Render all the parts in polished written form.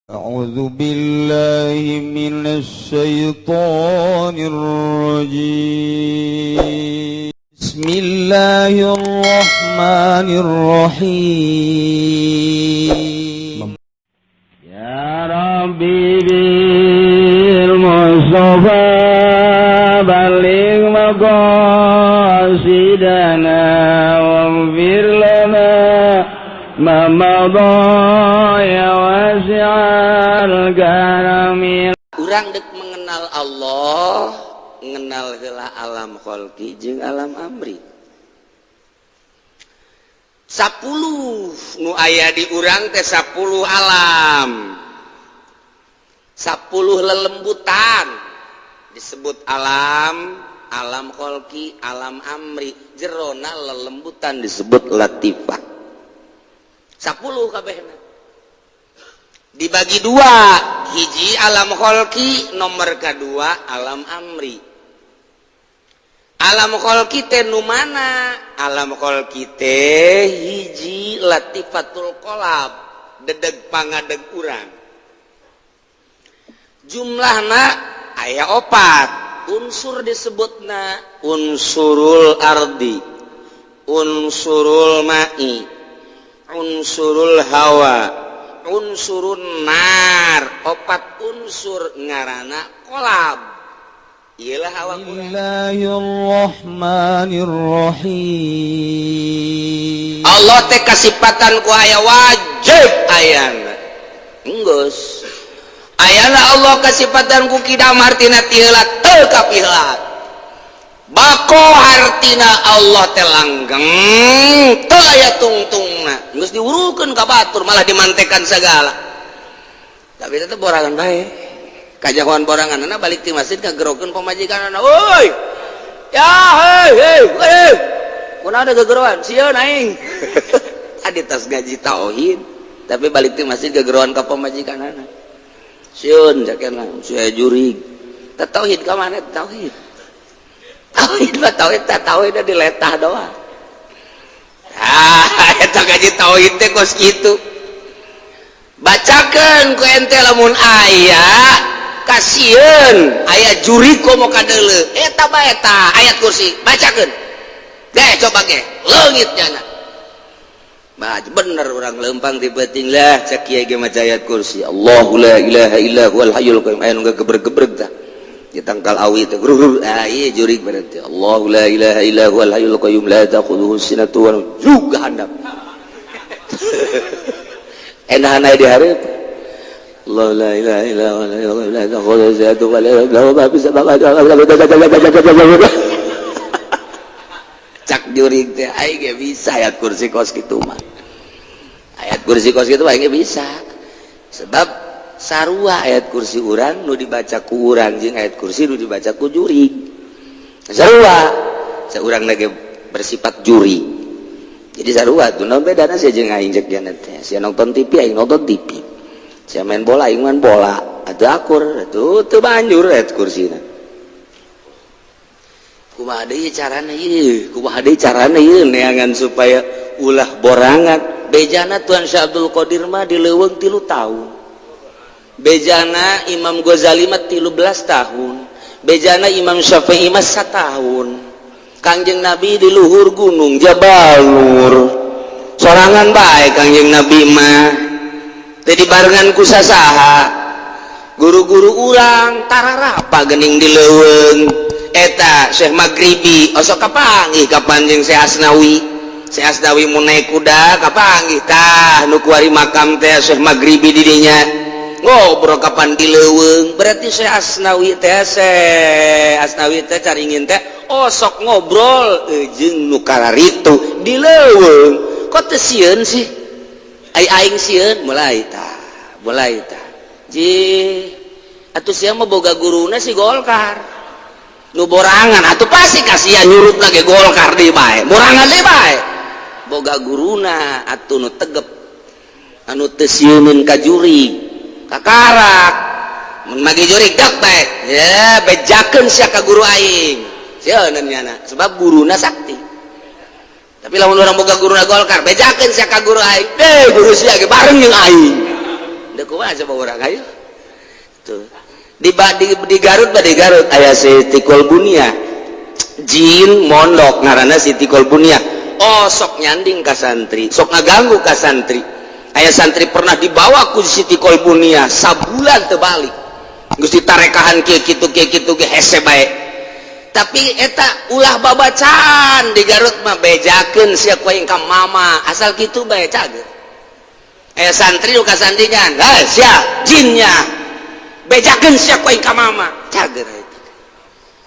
أعوذ بالله من الشيطان الرجيم. بسم الله الرحمن الرحيم. يا ربي بالمصطفى بلغ مقاصدنا واغفر لنا ما مضى يا واسع الكرم. Urang dek mengenal Allah, mengenal heula alam kholqi jeung alam amri. 10 nu aya di urang teh, 10 alam, 10 lelembutan disebut alam, alam kholqi, alam amri. Jerona lelembutan disebut latifah. 10 kabehna dibagi dua, hiji alam kholqi, nomor kedua alam amri. Alam kholqi teh nu mana? Alam kholqi teh hiji latifatul qolab, dedeg pangadeg urang. Jumlahna aya opat unsur, disebutna unsurul ardi, unsurul ma'i, unsurul hawa, unsurun nar. Opat unsur ngarana qolab. Iyalah awak. بسم الله الرحمن الرحيم. Allah teh kasipatan ku aya wajib ayana, enggeus ayana. Allah kasipatan ku kidam, hartina ti heula teu kapiheula. Bako hartina Allah teh langgeng, teu aya tungtungna. Geus diurukeun ka batur malah dimantekan segala, tapi tetep borangan bae, kajahoan borangan. Balik di masjid ngagerokeun pamajikan, "Woi ya, hei hei hei, kunaon ada gegeroan?" "Sieun aing." Adi tas gaji tauhid, tapi balik di masjid gegeroan ka pamajikan, "Sieun jakena sia jurig." Tah, tauhid ka mana? Tauhid, tauhid mah tauhid, tah, tauhid diletah doang. Ah, eta gaji tauhid teh kos kitu. Bacakeun ku ente lamun aya kasieun, aya jurig komo kadeuleu, eta bae eta ayat kursi bacakeun ge, coba ge leungit nyana. Baca bener orang lempang di peuting lah, cek kiai ge maca ayat kursi, "Allahu la ilaha illa huwal hayyul qayyum." Aya nu gebreg-gebreg tah di tangkal awi teh, grur. Ah, iya jurig berarti. "Allahu la ilaha illa huwal hayyul qayyum la ta'khudhuhu sinatun wa juga handap enahan aya di hareup. Allah la ilaha illa huwal hayyul qayyum la ta'khudhuhu sinatun wa la nawm, ma fis samawati." Cak jurig teh, aing ge bisa ayat kursi kos kitu mah. Ayat kursi kos kitu aing ge bisa, sebab sarua ayat kursi urang nu dibaca ku urang jeung ayat kursi nu dibaca ku jurig sarua. Seurang lagi bersifat jurig, jadi sarua tuh. Naon bedana sia jeung aing? Cek dia teh, sia nonton TV, aing nonton TV, sia main bola, aing main bola, atuh akur atuh, teu banjur ayat kursina. Kumaha deui carana ieu? Kumaha deui carana ieu neangan supaya ulah borangan? Bejana Tuan Syekh Abdul Qadir mah di leuweung 3 tahun, bejana Imam Ghazali mah 13 tahun, bejana Imam Syafi'i mah satahun. Kangjeng Nabi di luhur gunung Jabal Nur sorangan bae. Kangjeng Nabi mah teu dibarengan ku sasaha. Guru-guru urang tararapa gening di leuweung eta. Syekh Magribi osok kapanggih kapan jeung Syekh Asnawi. Syekh Asnawi mun naik kuda kapanggih tah nu kuari makam teh. Syekh Magribi di dinya ngobrol kapan di leuweung. Berarti Syekh Asnawi teh, Syekh Asnawi teh caringin teh osok ngobrol jeung nu kararitu di leuweung. Kok teu sieun sih? Ai aing sieun, mulai tah, mulai tah ji atuh. Sia mah boga guruna si Golkar nu borangan atuh, pasti kasihan nyurup lagi Golkar di bae, borangan di bae. Boga guruna atuh nu tegep, anu teu sieuneun ka jurig, kakarak mun magi jurig gak bae ya, bejakeun sia ka guru aing, sieun nyana sebab guruna sakti. Tapi lamun urang boga guruna Golkar, bejakeun sia ka guru aing deh, guru sia ge bareng jeung aing. Da kumaha coba urang hayu. Tuh. Di Garut mah di Garut aya Siti Kolbunia. Jin mondok ngaranna Siti Kolbunia. Oh, sok nyanding ka santri, sok ngaganggu ka santri. Aya santri pernah dibawa ku Siti Kolbunia sabulan teu balik. Geus ditarekahan kieu kitu kieu kitu ge hese bae. Tapi eta ulah babacaan di Garut mah bejakeun sia ku aing ka mama, asal kitu bae cager. Aya santri nu kasandingan, "Hei sia jinnya." Bejakeun sia ku aing ka mama, cager eta.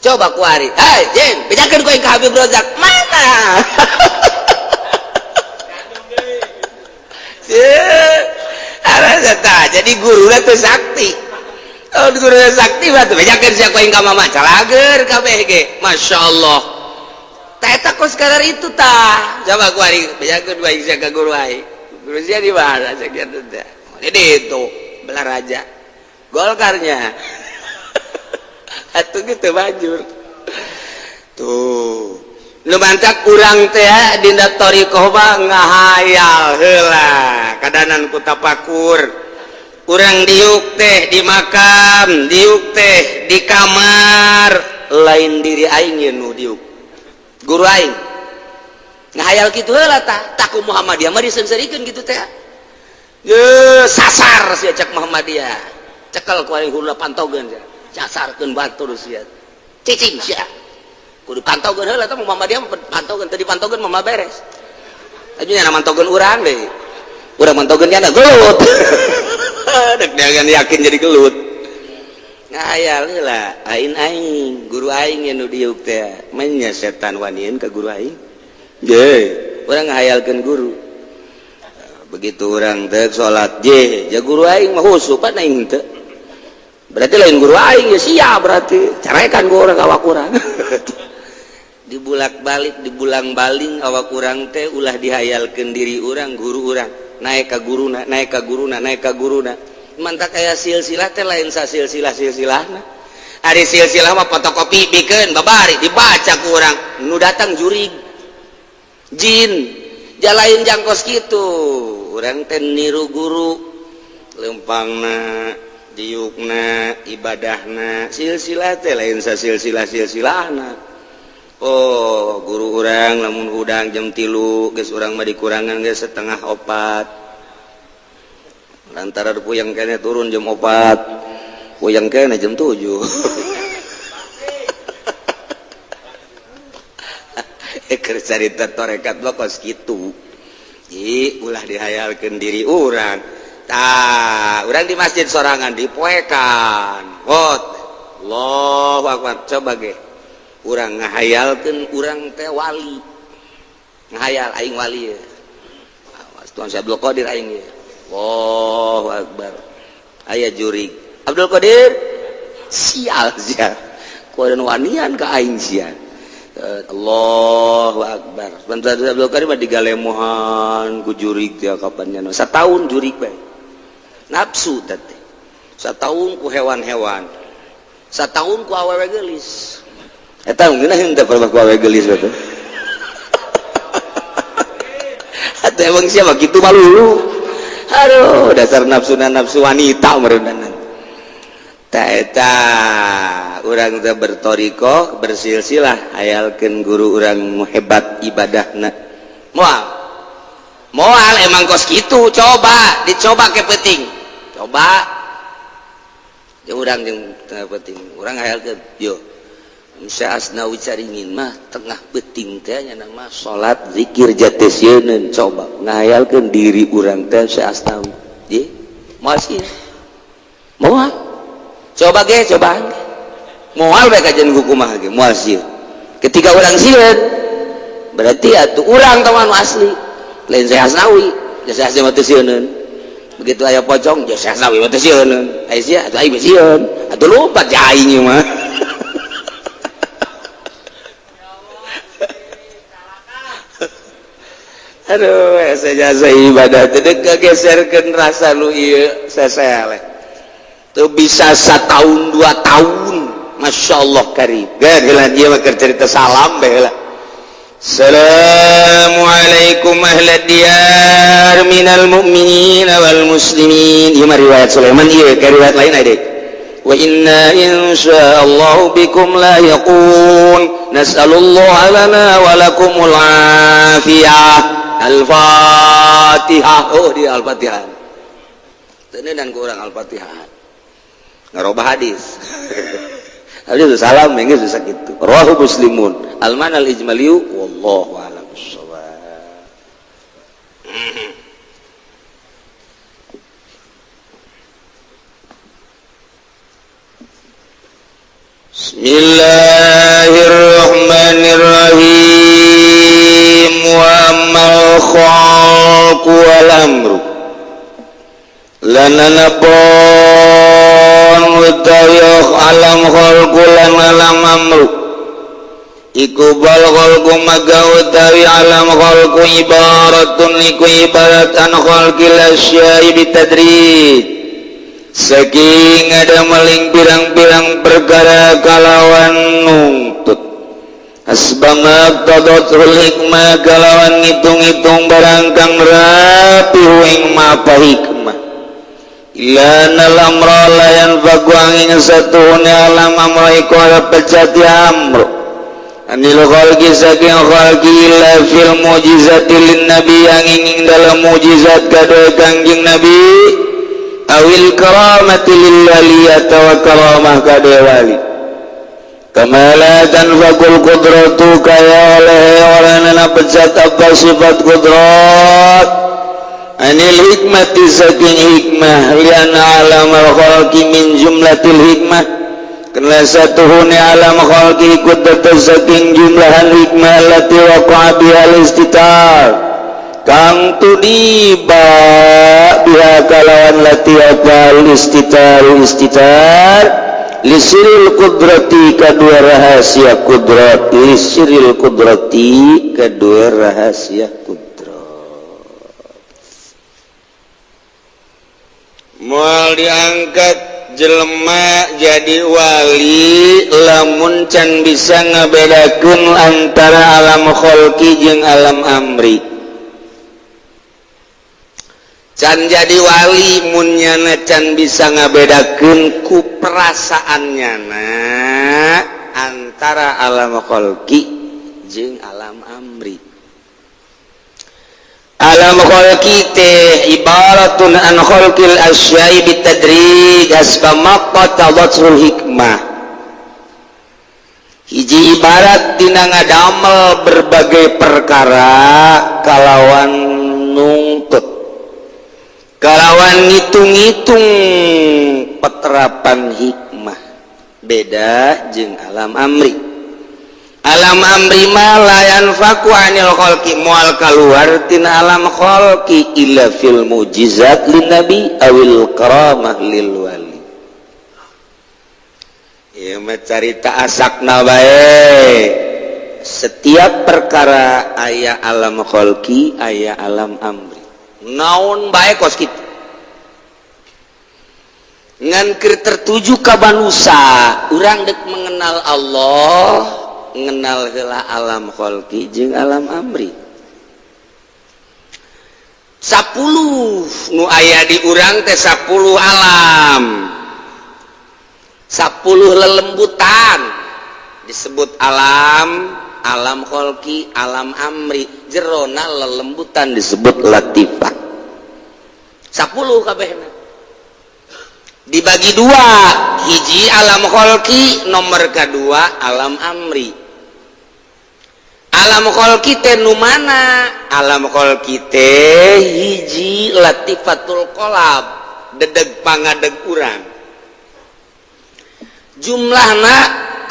Coba kuari, "Hei jin, bejakeun ku aing ka Habib Rozak." Mana? Jadi guru teh sakti. Oh, guru sakti mah teh bejakeun sia ku aing ka mama, calager kabeh ge. Masyaallah. Tah eta kos kadar itu tah. Coba kuari bejakeun aing sia ka guru aing. Guru sia di mana sakieu teh? Di itu belah raja. Golkarnya. Atuh gitu banjur. Tuh. Nu mantak urang teh dina thariqah mah ngahayal heula kadanan ku tapakur. Urang diuk teh di makam, diuk teh di kamar, lain diri aing ye nu diuk. Guru aing. Ngahayal kitu heula tah, tah ku Muhammadiyah mah diseungseurikeun kitu teh. Ye sasar sia cek Muhammadiyah. Cekel ku aing heula pantogeun sia. Sasarkeun batur sia. Cicing sia. Kudu pantaukeun heula tah Muhammadiyah mah pantaukeun, teu dipantaukeun mah beres. Tapi nya mantaukeun urang deui. Urang mantaukeun nya gelut. Dek jangan yakin jadi gelut. Ngahayal heula, aing aing, guru aing nu diuk teh. Manya setan wanian ka guru aing. Ye, urang ngahayalkeun guru. Begitu urang teh salat, je, ja guru aing mah khusyuk pan aing teu. Berarti lain guru aing ya sia berarti. Carekan guru urang awak urang. Dibulak-balik, dibulang-baling awak urang teh ulah dihayalkeun diri urang, guru urang. Naik ka guruna, naik ka guruna, naik ka guruna. Mantak aya silsilah teh lain sasilsilah silsilahna. Ari silsilah mah fotokopi bikeun babari dibaca ku urang. Nu datang jurig. Jin jalain jangkos kitu. Urang teh niru guru lempangna, diukna, ibadahna, silsilah teh lain sasilsilah silsilahna. Oh, guru urang lamun hudang jam 3 geus urang mah dikurangan geus 3:30. Lantaran puyeng kene turun jam 4, puyeng kene jam 7. Keur carita torekat mah kos kitu. Ih, ulah dihayalkeun diri urang. Tah, urang di masjid sorangan dipoekan. Wot. Allahu akbar. Coba ge. Urang ngahayalkeun urang teh wali. Ngahayal aing wali ye. Tuan Syekh Abdul Qadir aing ye. Allahu akbar. Aya jurig. Abdul Qadir sial sia. Kuadan wanian ka aing sia. Allahu akbar. Bantu Abdul Qadir mah digalemohan ku jurig teh kapan nya. Sataun jurig bae. Nafsu teh. Sataun ku hewan-hewan. Sataun ku awewe geulis. Eta ngeunah henteu pernah ku awewe geulis teh. Atuh emang siapa kitu malu. Aduh, dasar nafsuna nafsu wanita meureunana. Ta eta urang teh bertorikoh, bersilsilah hayalkeun guru urang hebat ibadahna. Moal. Moal emang kos kitu, coba, dicoba ke penting. Coba. Ya urang jeung tengah penting, urang hayalkeun, yo. Syekh Asnawi Caringin mah tengah penting teh nya mah salat zikir jatesieun, coba ngahayalkeun diri urang teh Syekh Asnawi. Ye, moal sih. Moal. Coba ge, cobaan. Moal bae kajian kumaha ge, moal sieun. Ketika urang sieun, berarti atuh urang teh anu asli. Lain Syekh Asnawi, ya Syekh Asnawi mah teu sieuneun. Begitu aya pocong, ya Syekh Asnawi mah teu sieuneun. Aya sia atuh aing sieun. Atuh lompat ja aing ieu mah. Aduh, jasa ibadah teh geserkeun rasa nu ieu sesele. Teu bisa setahun 2 tahun. Masya Allah karim. Geus heula ieu mah keur cerita salam bae heula. Assalamualaikum ahlad diyar minal mu'minina wal muslimin. Ieu mah riwayat Sulaiman, ieu ke riwayat lain aya. Wa inna insyaallahu bikum lahiqun, nas'alullaha lana wa lakumul afiyah. Al-Fatihah. Oh, di Al-Fatihah. Teu dan ku urang Al-Fatihah. Ngarobah hadis. Hadis salam geus bisa kitu. Rawahu Muslimun. Al-mana al-ijmaliyu wallahu a'lam bissawab. Bismillahirrahmanirrahim. Wa ammal khalqu wal amru lan anapun utawi alam khalqu lan alam amru iku bal khalqu maga utawi alam khalqu ibaratun iku ibaratan khalqil asya'i bitadrij saking ada maling pirang-pirang perkara kalawan nungtut asbama tadatul hikmah kalawan ngitung-ngitung barang kang rapi ing mapa hikmah ila nal amra la yanfaku angin satuhune alam amra iku ala pecati amru anil khalqi saking khalqi illa fil mujizati lin nabi angin ing dalam mujizat kadue Kangjeng Nabi awil karamati lil wali atawa karamah kadue wali kama la tanfakul qudratu kaya oleh orangna pecat apa sifat kudrat anil hikmati saking hikmah liana alamal khalqi min jumlatil hikmah kena satuhune alam khalqi ikut tetep saking jumlahan hikmah allati waqa'a bihal istitar kang tudiba biha kalawan lati waqa'al istitar istitar lisiril kudrati kedua rahasia kudrat lisiril kudrati kedua rahasia kudrat. Moal diangkat jelema jadi wali lamun can bisa ngabedakeun antara alam kholqi jeung alam amri. Can jadi wali mun nyana can bisa ngabedakeun ku perasaan nyana antara alam kholqi jeung alam amri. Alam khalqi teh ibaratun an khalqil asya'i bitadrij hasba maqtadatul hikmah. Hiji ibarat dina ngadamel berbagai perkara kalawan nungtut, kalawan ngitung-ngitung peterapan hikmah. Beda jeung alam amri. Alam amri ma la yanfaku anil khalqi moal kaluar tina alam khalqi illa fil mujizat lin nabi awil karamah lil wali. Ieu mah carita asakna bae. Setiap perkara aya alam khalqi, aya alam amri. Naon bae kos kitu. Ngan keur tertuju ka manusa, urang deuk mengenal Allah, ngenal heula alam khalqi jeung alam amri. 10 nu aya di urang teh 10 alam. 10 lelembutan disebut alam, alam khalqi, alam amri. Jerona lelembutan disebut latifah. 10 kabehna. Dibagi dua, hiji alam khalqi, nomor kedua alam amri. Alam khalqi teh nu mana? Alam khalqi teh hiji latifatul qalab, dedeg pangadeg urang. Jumlahna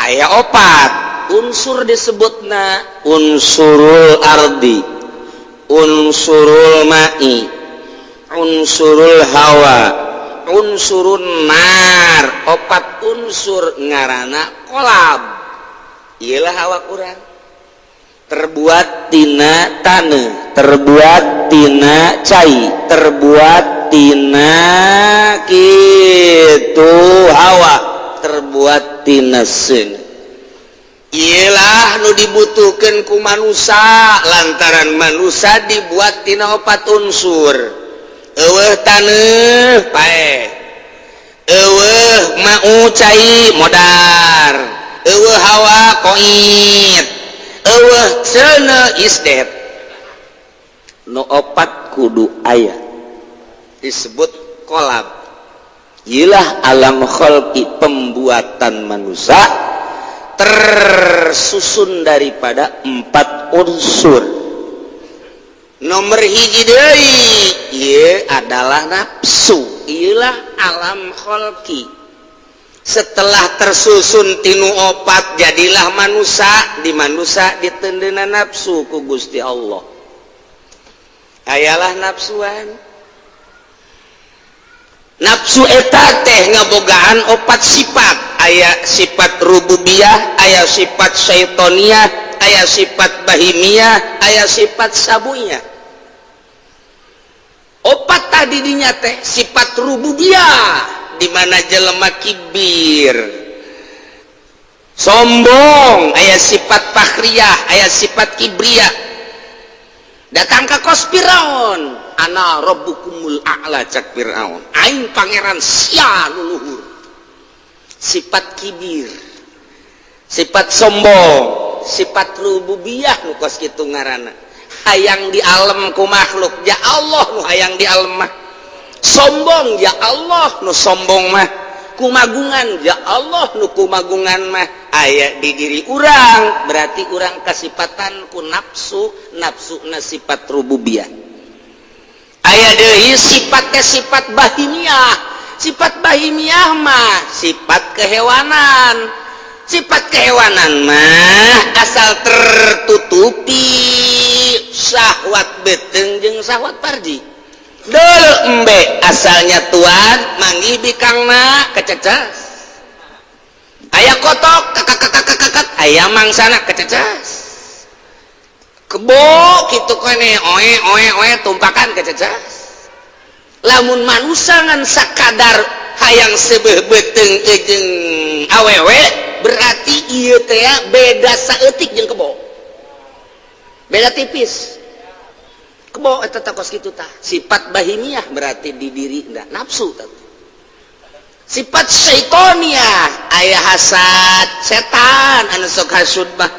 aya 4 unsur disebutna unsurul ardi, unsurul ma'i, unsurul hawa, unsurun nar. 4 unsur ngarana kolab. Iyalah awak urang terbuat tina taneuh, terbuat tina cai, terbuat tina kitu hawa, terbuat tina seuneu. Iyalah nu dibutuhkan ku manusia, lantaran manusia dibuat tina opat unsur. Euweuh taneuh, paeh. Euweuh mau cai, modar. Euweuh hawa, koit. Euweuh seuneu, isdet. Nu opat kudu aya, disebut kolab. Iyalah alam kholqi, pembuatan manusia tersusun daripada empat unsur. Nomor hiji deui ieu adalah nafsu. Iyalah alam kholqi. Setelah tersusun tinu opat, jadilah manusia. Di manusia diteundeuna nafsu ku Gusti Allah. Ayalah nafsuan. Nafsu eta teh ngabogaan opat sifat. Aya sifat rububiyah, aya sifat syaitoniyah, aya sifat bahimiyah, aya sifat sabuiyah. Opat tadi dinya teh sifat rububiyah, di mana jelema kibir, sombong, aya sifat fakhriyah, aya sifat kibriyah. Datang ke kos Firaun, "Ana rabbukumul a'la," cak Firaun, "aing pangeran sia nu luhur." Sifat kibir, sifat sombong, sifat rububiyah nu kos kitu ngaranna. Hayang di alam ku makhluk, ya Allah nu hayang di alam mah. Sombong, ya Allah nu sombong mah. Kumagungan, ya Allah nu kumagungan mah. Aya di diri urang, berarti urang kasipatan ku nafsu, nafsu na sifat rububiyah. Aya deui sifatnya sifat bahimiyah. Sifat bahimiyah mah sifat kehewanan. Sifat kehewanan mah asal tertutupi syahwat beteng jeung syahwat parji. Dul embe asalnya tuan manggih bikangna, kececas. Aya kotok, kakak, aya mangsana, kececas. Kebo kitu kene, oe oe oe, tumpakan, kececas. Lamun manusia ngan sakadar hayang seubeuh beuteung jeung awewe, berarti ieu teh beda saeutik jeung kebo, beda tipis. Kebo eta teh kos kitu tah. Sifat bahimiah berarti di diri enggak nafsu tah. Sifat syaitoniah, aya hasad, setan anu sok hasud mah.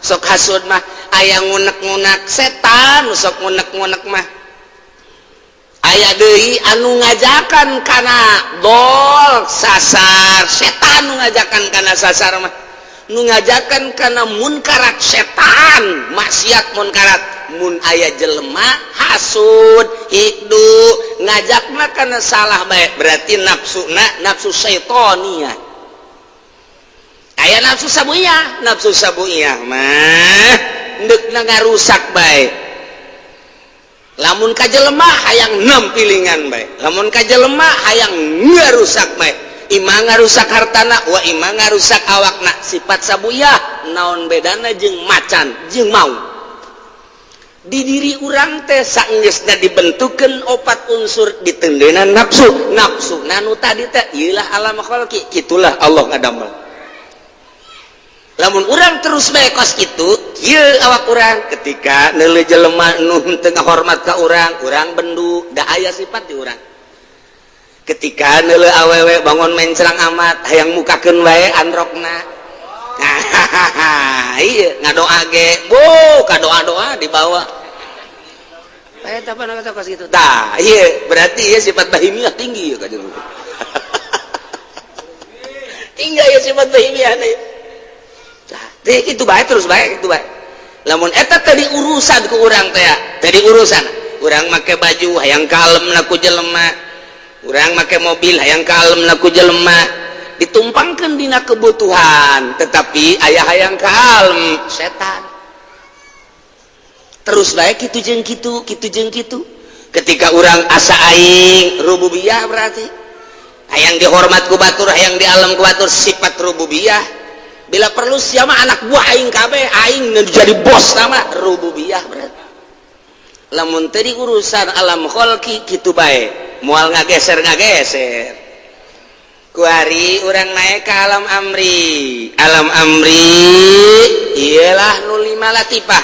Sok hasud mah aya ngunek-ngunek, setan nu sok ngunek-ngunek mah. Aya deui anu ngajakan kana dol, sasar, setan nu ngajakan kana sasar mah. Nu ngajakan kana munkarat, setan. Maksiat, munkarat. Mun aya jelema hasud, hikdu, ngajakna kana salah bae, berarti nafsuna nafsu syaitoniah. Aya nafsu sabuiyah. Nafsu sabuiyah mah deukna ngarusak bae. Lamun ka jelema hayang nempilingan bae, lamun ka jelema hayang ngarusak bae, ima ngarusak hartana wa ima ngarusak awakna. Sifat sabuyah naon bedana jeung macan, jeung mau di diri urang teh? Saenggeusna dibentukeun opat unsur, diteundeuna nafsu. Nafsu nanu tadi teh ieulah alam khalqi. Kitulah Allah ngadamel. Lamun urang terus bae kos kitu, kieu awak urang. Ketika neuleuh jelema nu teu ngahormat ka urang, urang bendu, da aya sifat di urang. Ketika neuleuh awewe bangun mencrang amat, hayang mukakeun wae androkna. Iya, ngadoa ge bu kadoa-doa dibawa. Eh, apa kata kos gitu tah? Iya, berarti ya sifat bahimiah tinggi ya kajeng. Tinggi ya sifat bahimiah nih. Tah, itu baik, terus baik, itu baik. Lamun eta tadi urusan ku urang teh, tadi urusan urang make baju hayang kalem na ku jelema, urang make mobil hayang kalem na ku jelema, ditumpangkan dina kebutuhan, tetapi aya hayang kalem, setan. Terus baik gitu jeung kitu, kitu jeung kitu. Ketika urang asa aing rububiyah, berarti hayang dihormat ku batur, hayang di alam ku batur, sifat rububiyah. Bila perlu siapa anak buah aing kabeh, aing jadi bos nama, rububiyah. Berarti lamun tadi urusan alam kholqi kitu bae, moal ngageser ngageser. Kuari urang naik ke alam amri. Alam amri ialah nu lima latifah.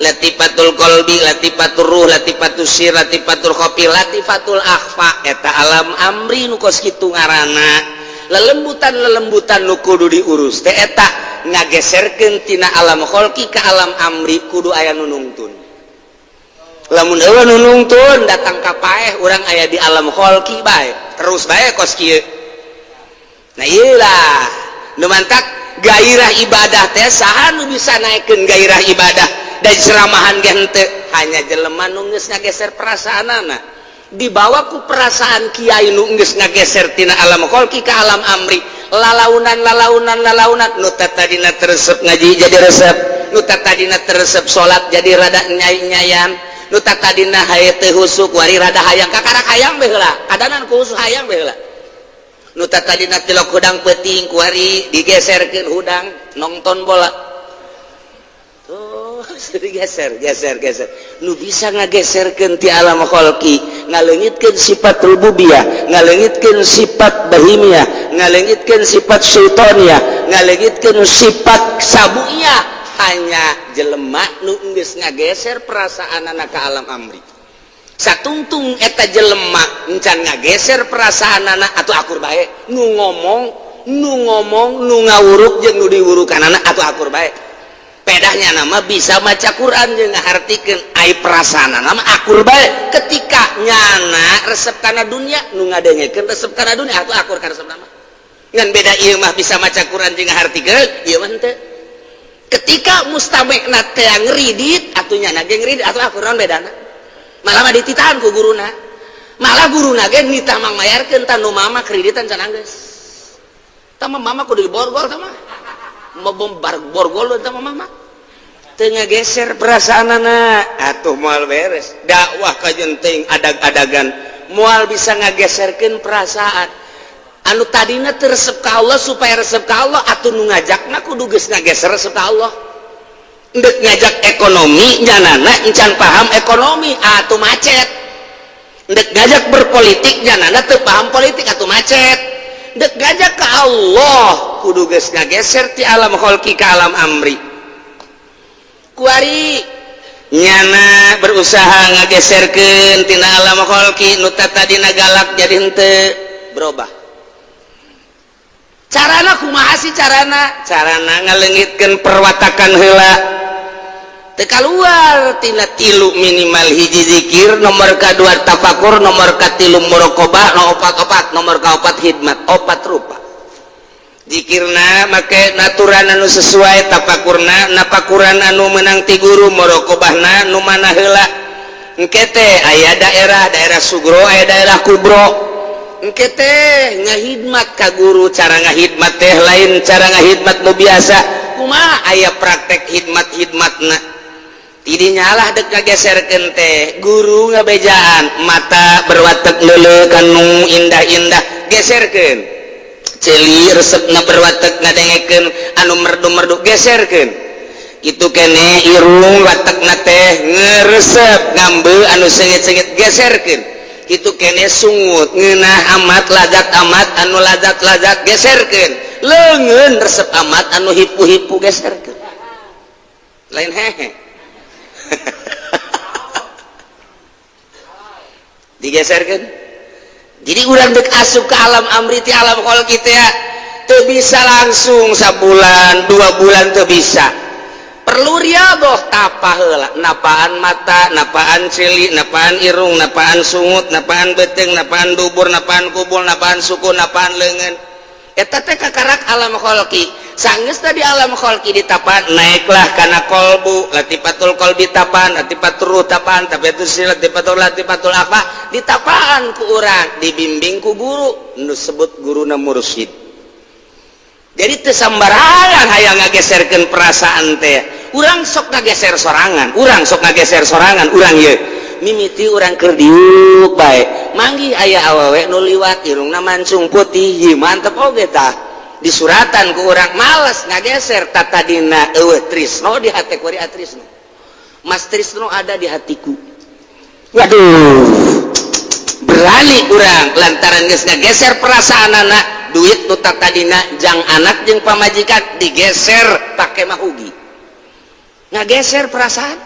Latifatul qalbi, latifatul ruh, latifatul sir, latifatul khofi, latifatul akhfa. Eta alam amri nu kos kitu ngaranna. Lelembutan-lelembutan nu kudu diurus teh eta ngageserkeun tina alam kholqi ka alam amri, kudu aya nu nungtun. Lamun euweuh nu nungtun, datang ka paeh urang aya di alam kholqi bae, terus bae kos kieu. Nah, iyalah nu mantak gairah ibadah teh. Saha nu bisa naikkeun gairah ibadah dan ceramahan ge henteu? Hanya jelema nu geus ngageser perasaanana, dibawa ku perasaan kiai nu geus ngageser tina alam kholqi ka alam amri. Lalaunan, lalaunan, lalaunan, nu tadina teu resep ngaji jadi resep, nu tadina teu resep salat jadi rada nyai-nyayan, nu tadina haye teu husuk wari rada hayang, kakarak hayang bae heula, kadanan ku husuk hayang bae heula. Nu tadina tilok hudang peuting, kuari digeserkeun hudang nonton bola tuh, digeser, geser, geser. Nu bisa ngageserkeun ti alam kholqi, ngaleungitkeun sifat rububiyah, ngaleungitkeun sifat bahimiyah, ngaleungitkeun sifat syaitoniyah, ngaleungitkeun sifat sabuiyah, hanya jelema nu geus ngageser perasaanana ka alam amri. Satungtung eta jelema encan ngageser perasaanana, atau akur bae nu ngomong, nu ngomong, nu ngawuruk jeung nu diwurukanana, atau akur bae. Pedahnya nama bisa maca Quran jeung ngahartikeun, ai perasaanana mah akur bae. Ketika nyana resep kana dunia, nu ngadengekeun resep kana dunia, atuh akur kana resep nama. Ngan beda ieu mah bisa maca Quran jeung ngahartikeun, ieu mah henteu. Ketika mustamekna teh ngeridit atuh nyana ge ngeridit, atuh akur. Naon bedana? Malah mah dititahan ku guruna, malah guruna ge nitah mangmayarkeun. Tah, nu mama kreditan can anggeus tah mah, mama kudu diborgol. Tah mah mau bombar borgol tah mah, mama teu ngageser perasaanana, atuh moal beres dakwah. Kajenting adag-adagan moal bisa ngageserkeun perasaan anu tadina teu resep ka Allah supaya resep ka Allah. Atuh nu ngajakna kudu geus ngageser resep ka Allah. Ndek ngajak ekonomi, nyanana encan paham ekonomi, atuh macet. Ndek ngajak berpolitik, nyanana teu paham politik, atuh macet. Ndek ngajak ke Allah, kudu geus ngageser ti alam kholqi ka alam amri. Kuari nyana berusaha ngageserkeun tina alam kholqi, nu tadina galak jadi henteu, berubah. Carana kumaha sih carana? Carana ngaleungitkeun perwatakan heula. Teu kaluar tina tilu, minimal hiji zikir, nomor kadua tafakur, nomor katilu muraqabah, nomor opat opat nomor kaopat hidmat. Opat rupa. Zikirna make naturan anu sesuai, tafakurna napakuran anu menang ti guru, muraqabahna nu mana heula. Engke teh aya daerah daerah sugro, aya daerah kubro. Engke teh ngahidmat ka guru. Cara ngahidmat teh lain cara ngahidmat nu biasa. Kumaha? Aya praktek hidmat hidmatna. Tidinya lah dek ngageserkeun teh, guru ngabejaan, mata berwatek leuleuh kanu indah-indah, geserkeun. Ceuli resepna berwatek ngadengekeun anu merdu-merdu, geserkeun. Itu kene irung watekna teh ngeresep ngambe anu seungit-seungit, geserkeun. Itu kene sungut ngeunah amat lazat amat anu lazat-lazat, geserkeun. Leungeun resep amat anu hipu-hipu, geserkeun. Lain hehe digeserkan. Jadi urang dek asup ke alam amri ti alam kholqi teh teu bisa langsung sabulan 2 bulan, teu bisa. Perlu riadoh, tapa heula, napaan mata, napaan ceuli, napaan irung, napaan sungut, napaan beuteung, napaan dubur, napaan kubul, napaan suku, napaan leungeun. Eta teh kakarak alam kholqi. Sanggeus tadi alam kholqi ditapan, naiklah kana kolbu. Latifatul kolbi tapan, latifatul ruh tapan, tapi itu latifatul latifatul apa ditapaan ku urang, dibimbing ku guru nu sebut guruna mursyid. Jadi teu sambarangan hayang ngageserkeun perasaan teh. Urang sok ngageser sorangan, urang sok ngageser sorangan. Urang ye mimiti urang keur diuk bae, manggih aya awewe nu liwat, irungna mancung putih. Ieu mantep oge tah, disuratan ku urang, males ngageser. Tatadina eueuh trisno di hate, kuari atrisno. Mas Trisno ada di hatiku. Waduh, berani urang lantaran geus ngageser perasaan anak. Duit nu tadina jang anak jeung pamajikan digeser pake mahugi, ngageser perasaan.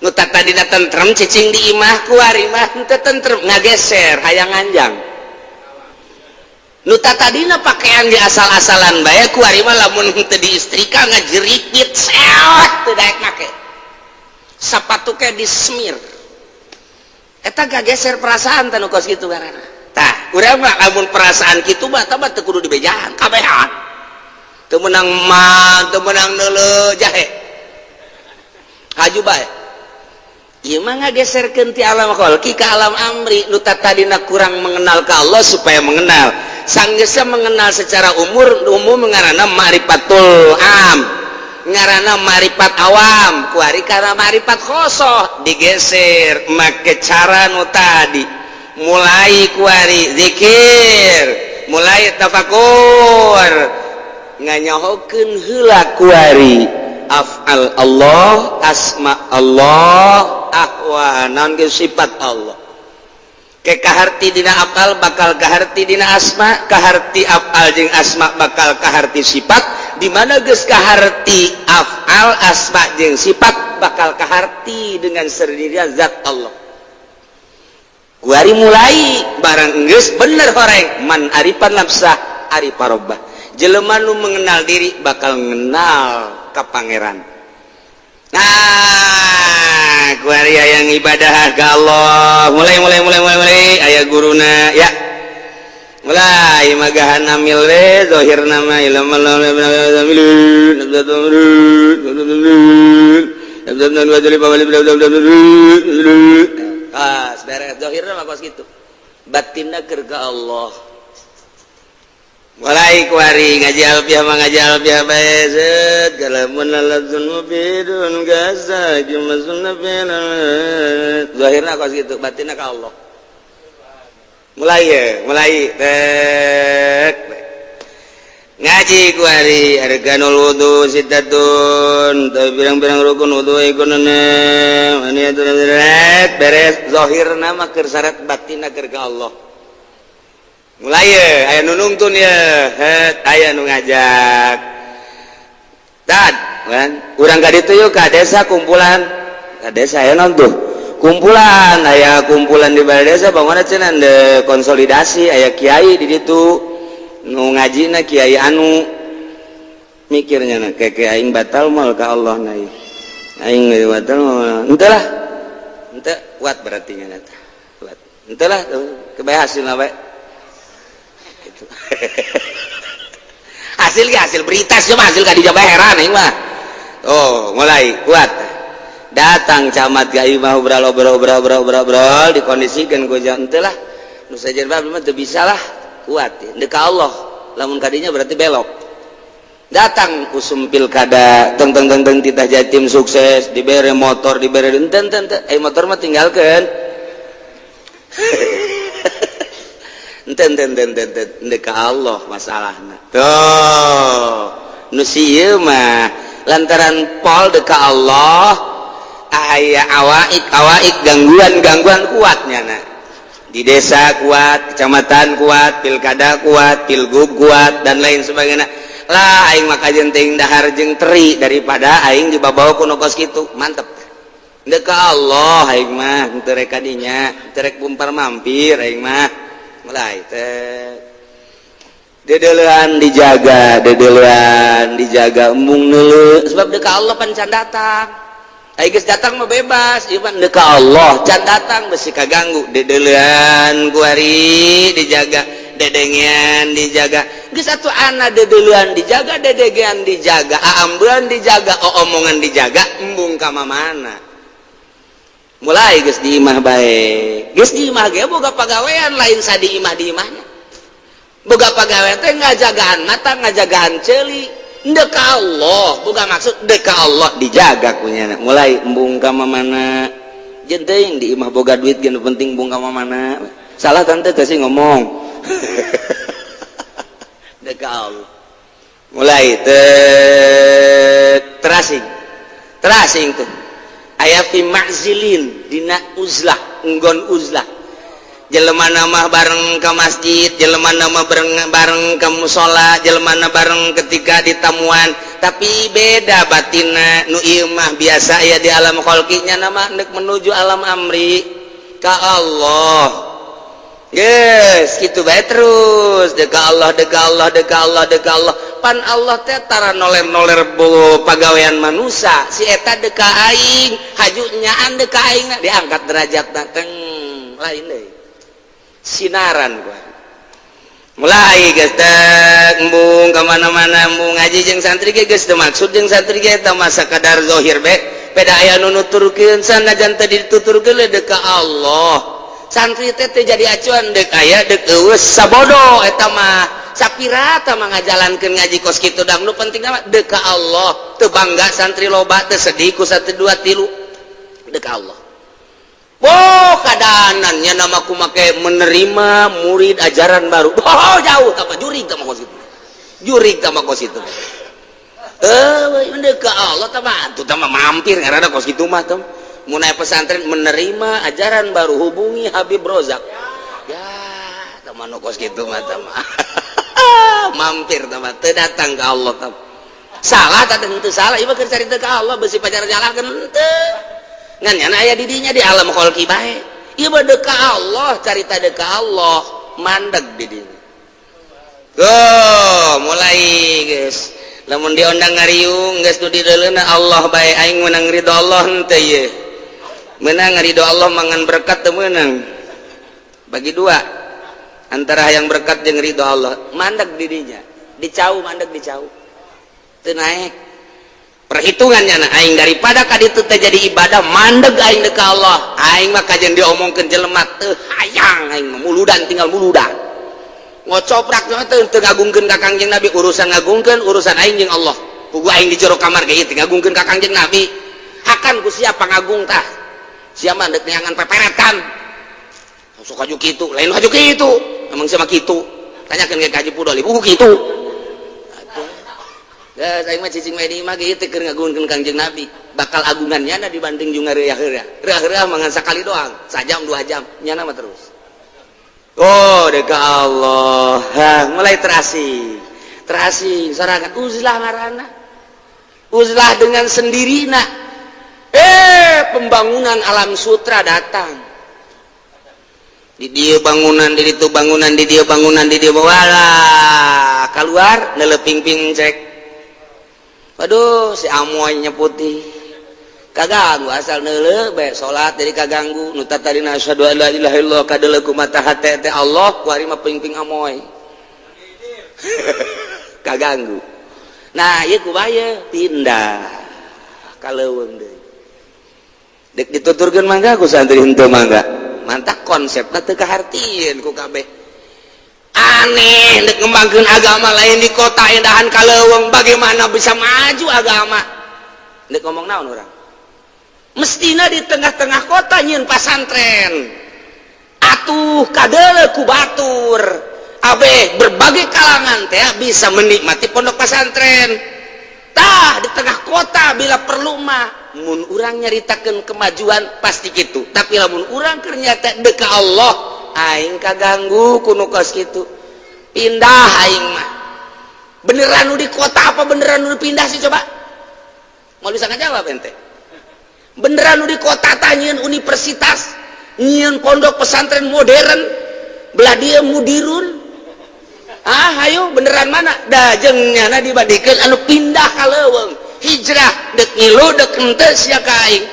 Nu tadina tentrem cicing di imah, kuari mah henteu tentrem, ngageser hayang nganjang. Nu tadina pakaian di asal-asalan bae, kuari mah lamun henteu diistrika ngajeripit seot, teu daek make. Sapatu ke disemir. Eta gageser perasaan teh nu kos kitu ngaranna. Tah, urang mah lamun perasaan kitu mah tah mah teu kudu dibejaan, kabehan. Teu meunang mah, teu meunang neuleuh jahe. Haju bae. Ieu mah ngageserkeun ti alam kholqi ka alam amri. Nu tadina kurang mengenal ka Allah supaya mengenal. Sanggeusna mengenal secara umur umum ngaranna ma'rifatul am, ngaranna ma'rifat awam, kuari karena ma'rifat khosoh digeser make cara nu tadi. Mulai kuari zikir, mulai tafakur, nganyahokeun heula kuari af'al Allah, asma Allah, ahwa naon ge sifat Allah. Ke kaharti dina af'al bakal kaharti dina asma, kaharti af'al jeung asma bakal kaharti sifat. Di mana geus kaharti af'al, asma jeung sifat, bakal kaharti dengan sendirinya zat Allah. Kuari mulai barang geus bener horeng man arifan nafsah arifa rabbah. Jelema nu mengenal diri bakal mengenal ka Pangeran. Nah, kuari yang ibadah ke Allah mulai mulai mulai mulai mulai aya guruna ya, mulai magahan amil we zahir nama ilmu. Ah, beres zahirna mah kos kitu, batinna keur ka Allah. Mulai kuari ngaji alfiah mah ngaji alfiah bae zeut kalamun lalazun mubidun gaza jumasun zahirna kos kitu, batinna ka Allah. Mulai ya, mulai tek ngaji kuari arkanul wudu sittatun, pirang-pirang rukun wudu ikunna beres zahirna mah keur syarat, batinna keur ka Allah. Mulai ya, aya nu nungtun ya, het aya nu ngajak tad kan urang ka ditu yuk, ka desa kumpulan, ka desa aya naon tuh kumpulan, aya kumpulan di balai desa bangunna cenah de konsolidasi, aya kiai di ditu nu ngajina kiai anu mikirnya na kayak aing batal mal ka Allah na aing batal mal henteu lah, henteu kuat berarti nya eta kuat henteu lah, kebae hasilna bae gitu. Hasil ge hasil berita sih mah, hasil ka dieu bae heran aing mah. Oh, mulai kuat datang camat ka imah, obrol obrol obrol obrol obrol obrol dikondisikan ku henteu lah nu sajen mah teu bisa lah kuat ya. Deka Allah lamun kadinya berarti belok. Datang usum pilkada teng teng teng teng titah jatim sukses dibere motor, dibere enten enten eh motor mah tinggalkeun enten enten enten enten deka Allah masalahna tuh. Nu ieu mah lantaran pol deka Allah aya awaik awaik gangguan-gangguan kuatnya na di desa kuat, kecamatan kuat, pilkada kuat, pilgub kuat, dan lain sebagainya lah. Aing maka jenting dahar jeung teri daripada aing dibawa ku nu kos kitu. Mantep deka Allah aing mah, henteu rek kadinya, henteu rek bumpar mampir aing mah. Mulai teh dedelean dijaga, dedelean dijaga, embung neuleuh sebab deka Allah pan can datang. Ai geus datang mah bebas, ieu mah deka Allah can datang besi kaganggu. Dedelean kuari dijaga, dedengean dijaga. Geus atuh ana dedelean dijaga, dedengean dijaga, aambean dijaga, oomongan dijaga, embung ka mamana. Mulai geus di imah bae, geus di imah ge boga pagawean lain sadi imah, di imahna boga pagawean teh ngajagaan mata, ngajagaan ceuli. Deka Allah boga maksud deka Allah dijaga kunyana. Mulai embung ka mamana jeung teuing di imah boga duit ge nu penting embung ka mamana. Salah tante teh sih ngomong. Deka Allah mulai terasing terasing tuh aya fi ma'zilin dina uzlah, nggon uzlah. Jelema nama bareng ke masjid, jelema nama bareng bareng ke musola, jelema bareng ketika ditamuan, tapi beda batina. Nu ieu mah biasa ya di alam kholqinya, nama nek menuju alam amri ka Allah. Yes, gitu bae terus deka Allah, deka Allah, deka Allah, deka Allah. Pan Allah teh tara noler-noler bo pagawean manusia. Si eta deka aing, haju nyaan deka aing, diangkat derajat teng lain deui. Sinaran gua. Mulai geus teh embung ka mana-mana, embung ngaji jeung santri ge geus teu maksud jeung santri ge, eta mah sakadar zahir be. Beda aya nu nuturkeun, sanajan teu dituturkeun deka Allah. Santri teh teu jadi acuan, dek aya dek eueuh sabodo, eta mah sapirata mah ngajalankeun ngaji kos kitu dang. Nu penting mah dek ka Allah, teu bangga santri loba, teu sedih ku satu dua tilu, dek ka Allah. Oh, keadaannya nama ku make menerima murid ajaran baru. Oh, jauh tambah jurig tambah kos itu, jurig tambah kos itu. Eh, dek ka Allah tambah tuh tambah mampir karena kos kitu mah tem. Mulai pesantren menerima ajaran baru, hubungi Habib Rozak ya teman. Kos gitu mah mampir teman, teu datang ke Allah tem. Salah tak? Tentu salah. Ieu keur carita ka Allah besi pacar nyalahkeun henteu, ngan nyana aya di dinya di alam kholqi bae. Ieu mah deuk ka Allah, carita deuk ka Allah mandeg di dinya. Oh, mulai guys, lamun diondang ngariung geus nu dideuleuna Allah bae. Aing menang ridho Allah henteu ieu? Menang ridho Allah mangan berkat teu meunang? Bagi dua antara yang berkat jeung ridho Allah. Mandeg di dinya, dicau, mandeg, dicau, teu naek perhitungannya. Nah, aing daripada ka ditu teh jadi ibadah, mandeg aing deuk ka Allah. Aing mah kajian diomongkeun jelema teu hayang, aing mah muludan, tinggal muludan ngocoprak teu teu ngagungkeun ka Kangjeng Nabi. Urusan ngagungkeun urusan aing jeung Allah. Pugu aing di jero kamar ge teu ngagungkeun ka Kangjeng Nabi, hakan ku siapa ngagung tah? Siapa dek neangan peperetan sok haju kitu, lain haju kitu. Emang siapa kitu? Tanyakeun ke Haji Pudoli, buku kitu. Geus, aing mah cicing mah di imah ge teu keur ngagungkeun Kangjeng Nabi, bakal agungan nyana dibanding jeung ngariah-heureuh. Reuah-reuah mah ngan sakali doang, sajam 2 jam, nyana mah terus. Oh, dek Allah. Ha, mulai terasing, terasing sorangan, uzlah ngaranna, uzlah dengan sendirina. Eh, pembangunan alam sutra datang di dia bangunan, di itu bangunan, di dia bangunan, di dia wala keluar neleping ping cek. Waduh, si amoynya putih kaganggu, asal neule bae salat jadi kaganggu. Nu tadi asyhadu alla ilaha illallah kadeuleu ku mata hate teh Allah, ku ari mah ping-ping amoy kaganggu. Nah, ieu kumaha pindah ka leuweung deui? Dek dituturkeun mangga ku santri henteu mangga, mantak konsepna teu kahartieun ku kabeh. Aneh, dek ngembangkeun agama lain di kota indahan ka leuweung, bagaimana bisa maju agama? Dek ngomong naon urang? Mestina di tengah-tengah kota nyieun pasantren atuh, kadeuleu ku batur abe berbagai kalangan teh bisa menikmati pondok pesantren. Tah, di tengah kota bila perlu mah. Mun urang nyaritakeun kemajuan pasti gitu, tapi lamun urang keur nyata dek ka Allah, aing kaganggu ku nu kos kitu, pindah aing mah. Beneran nu di kota apa beneran nu pindah sih? Coba mau bisa ngajawab ente, beneran nu di kota tah nyieun universitas, nyieun pondok pesantren modern, belah dia mudirun? Ah, ayo, beneran mana? Da jeung nyana dibandingkeun anu pindah ka leuweung, hijrah, dek ngilu dek henteu sia ka aing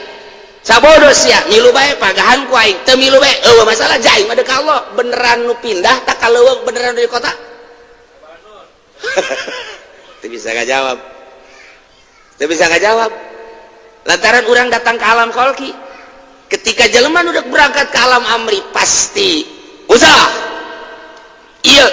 sabodo. Sia ngilu bae pagahan ku aing, teu milu bae eueuh masalah, aing mah deuk Allah. Beneran nu pindah tak ka leuweung, beneran di kota? Teu bisa ngajawab, teu bisa ngajawab, lantaran orang datang ke alam kholki. Ketika jelema udah berangkat ke alam amri pasti usaha iya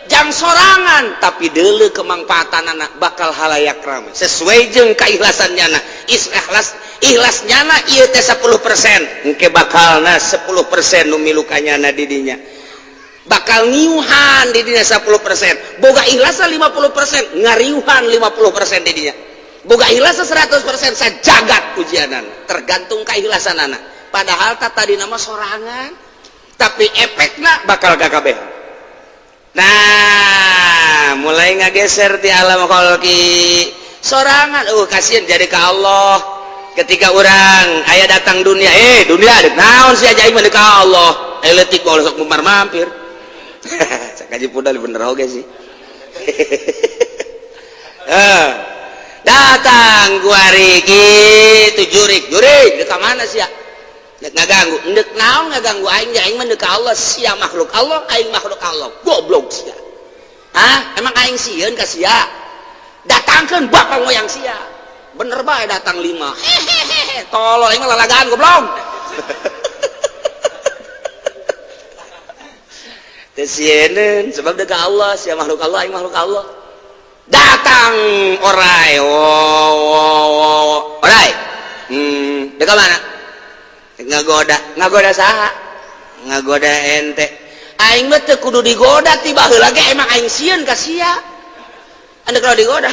jang sorangan, tapi dulu kemangfaatan anak bakal halayak ramai sesuai jeung keikhlasan nyana. Ikhlas, ikhlas nyana ieu teh 10%, engke bakalna 10% nu milu ka nyana di dinya, bakal ngiuhan di dinya 10%. Boga ikhlasna 50%, ngariuhan 50% di dinya. Boga ikhlasna 100%, sajagat ujianan, tergantung keikhlasan anak. Padahal tak tadi nama sorangan. Tapi efekna bakal KKB. Nah, mulai ngageser di alam kholqi sorangan, kasihan jadi ke Allah. Ketika orang aya datang dunia, dunia dek naon sih aja aing mah ka Allah. Leutik bae sok mumar mampir. Cak kaji pudal bener oge sih. Datang kuari kitu jurik jurik dek mana sia? Dek ngaganggu, dek naon ngaganggu aing? Aing mah ka Allah, sia makhluk Allah, aing makhluk Allah. Goblok sia. Hah? Emang aing sieun ka sia? Datangkeun bakal moyang sia. Bener bae datang 5. Hehehe, tolol aing mah lalagaan goblok. Teu sieun sebab dek Allah, sia makhluk Allah, aing makhluk Allah. Datang orai, wo orai. Dek mana? Ngagoda, ngagoda saha? Ngagoda ente. Aing mah teu kudu digoda ti baheula ge emang aing sieun ka sia. Anda kalau digoda.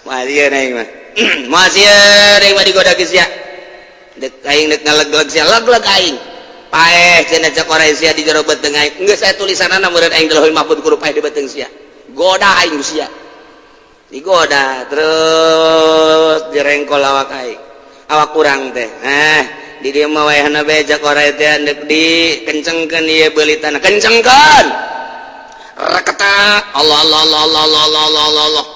Moal sieun aing mah. Moal sieun aing mah digoda ke sia. Dek aing dek ngaleg-leg sia, leg-leg aing. Paeh cenah cek orai sia di jero beuteung aing. Geus aya tulisanana meureun aing di Lauhul Mahfuz kudu paeh di beuteung sia. Goda aing sia. Digoda terus direngkol awak aing. Awak kurang teh. Di dieu mah wayahna bae cek orai teh deuk dikencengkeun ieu beulitan. Kencengkeun. Reketak Allah Allah Allah Allah Allah Allah Allah Allah.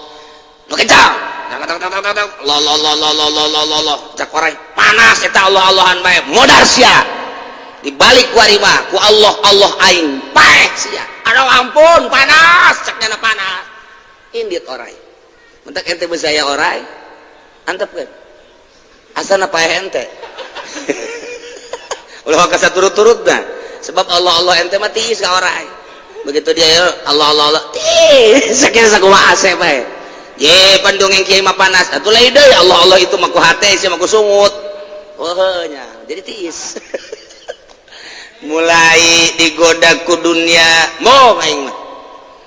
Nu kencang. Allah Allah Allah Allah Allah Allah Allah. Cek orai panas eta Allah Allahan bae. Modar sia. Dibalik ku ari mah ku Allah Allah aing paeh sia. Aduh ampun panas cek nyana panas. Indit orai. Mentak ente bezaya orai. Antepkeun. Asana paeh ente. Ulah kasa turut-turut dah. Sebab Allah Allah ente mah tiis ka orai. Begitu dia ya Allah Allah Allah tiis sakieu sakumaha ase bae. Ye pandongeng kiai mah panas. Atuh lain deui Allah Allah itu mah ku hate sia mah ku sungut. Oh nya, jadi tiis. Mulai digoda ku dunia, mau aing mah.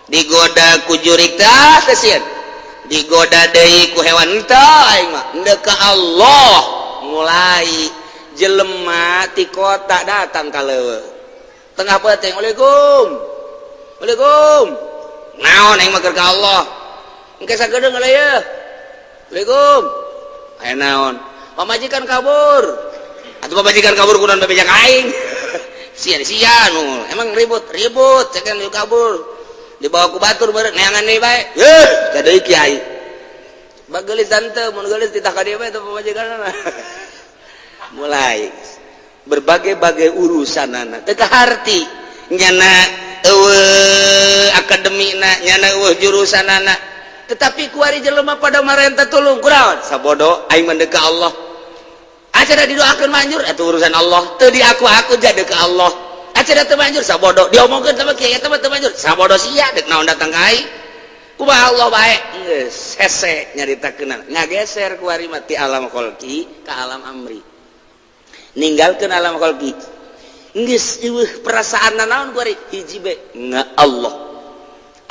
Digoda ku jurik tah sieun. Digoda deui ku hewan tah aing mah. Endeu ka Allah mulai jelema ti kota datang ka leuweung. Tengah peuting, Waalaikum. Waalaikum. Naon aing mah keur ka Allah. Engke sagedeung heula ye. Waalaikum. Aya naon? Pamajikan kabur. Atuh pamajikan kabur kunaon bebeja ka aing. Sia-sia nu. Emang ribut, ribut cekan kabur. Dibawa ku batur beureut neangan deui bae. Yeuh, ka deui kiai. Bageulis tante, mun geulis titah ka dieu bae teh pamajikanna. Mulai berbagai-bagai urusan anak teu kaharti nyana eueuh akademina nyana eueuh jurusan anak, tetapi kuari jelema pada marenta tulung kunaon sabodo aing mah ka Allah. Acara didoakeun manjur eta urusan Allah, teu diaku-aku jadi ka Allah. Acara teu manjur sabodo diomongkeun sama kiai eta mah teu manjur sabodo sia deuk naon datang ka aing kumaha Allah bae geus hese nyaritakeun ngageser kuari mah ti alam kholqi ka alam amri. Ninggalkeun alam kholqi geus eueuh perasaan naon kuari hiji be nga Allah.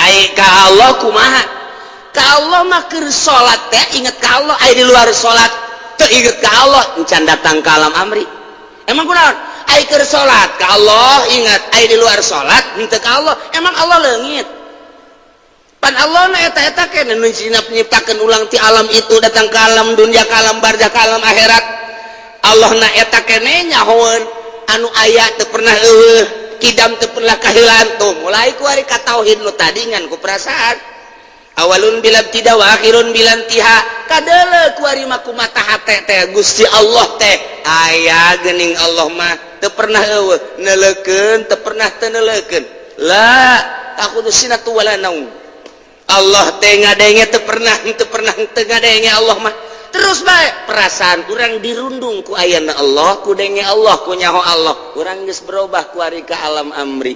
Ai ka Allah kumaha? Ka Allah mah keur salat teh inget ka Allah, ai di luar salat teu inget ka Allah encan datang ka alam amri. Emang kunaon? Ai keur salat ka Allah inget, ai di luar salat henteu ka Allah. Emang Allah leungit? Pan Allah na eta-eta keneh nu nyiptakeun ulang ti alam itu datang ka alam dunia, ka alam barzah, ka alam akhirat. Allah na eta keneh nyahoeun anu aya teu pernah eueuh, kidam teu pernah kaheulaan. Tuh mulai ku ari ka tauhid nu tadi ngan ku perasaan. Awalun bila tidak wa akhirun bila intiha. Kadeuleu ku ari mah ku mata hate teh Gusti Allah teh aya geuning Allah mah teu pernah eueuh, neuleukeun teu pernah teu neuleukeun. La ta'khudhu sinatu wala naum. Allah teh ngadenge teu pernah teu ngadenge Allah mah. Terus bae perasaan urang dirundung ku ayana Allah, ku denge Allah, ku nyaho Allah. Urang geus berubah ku ari ka alam amri.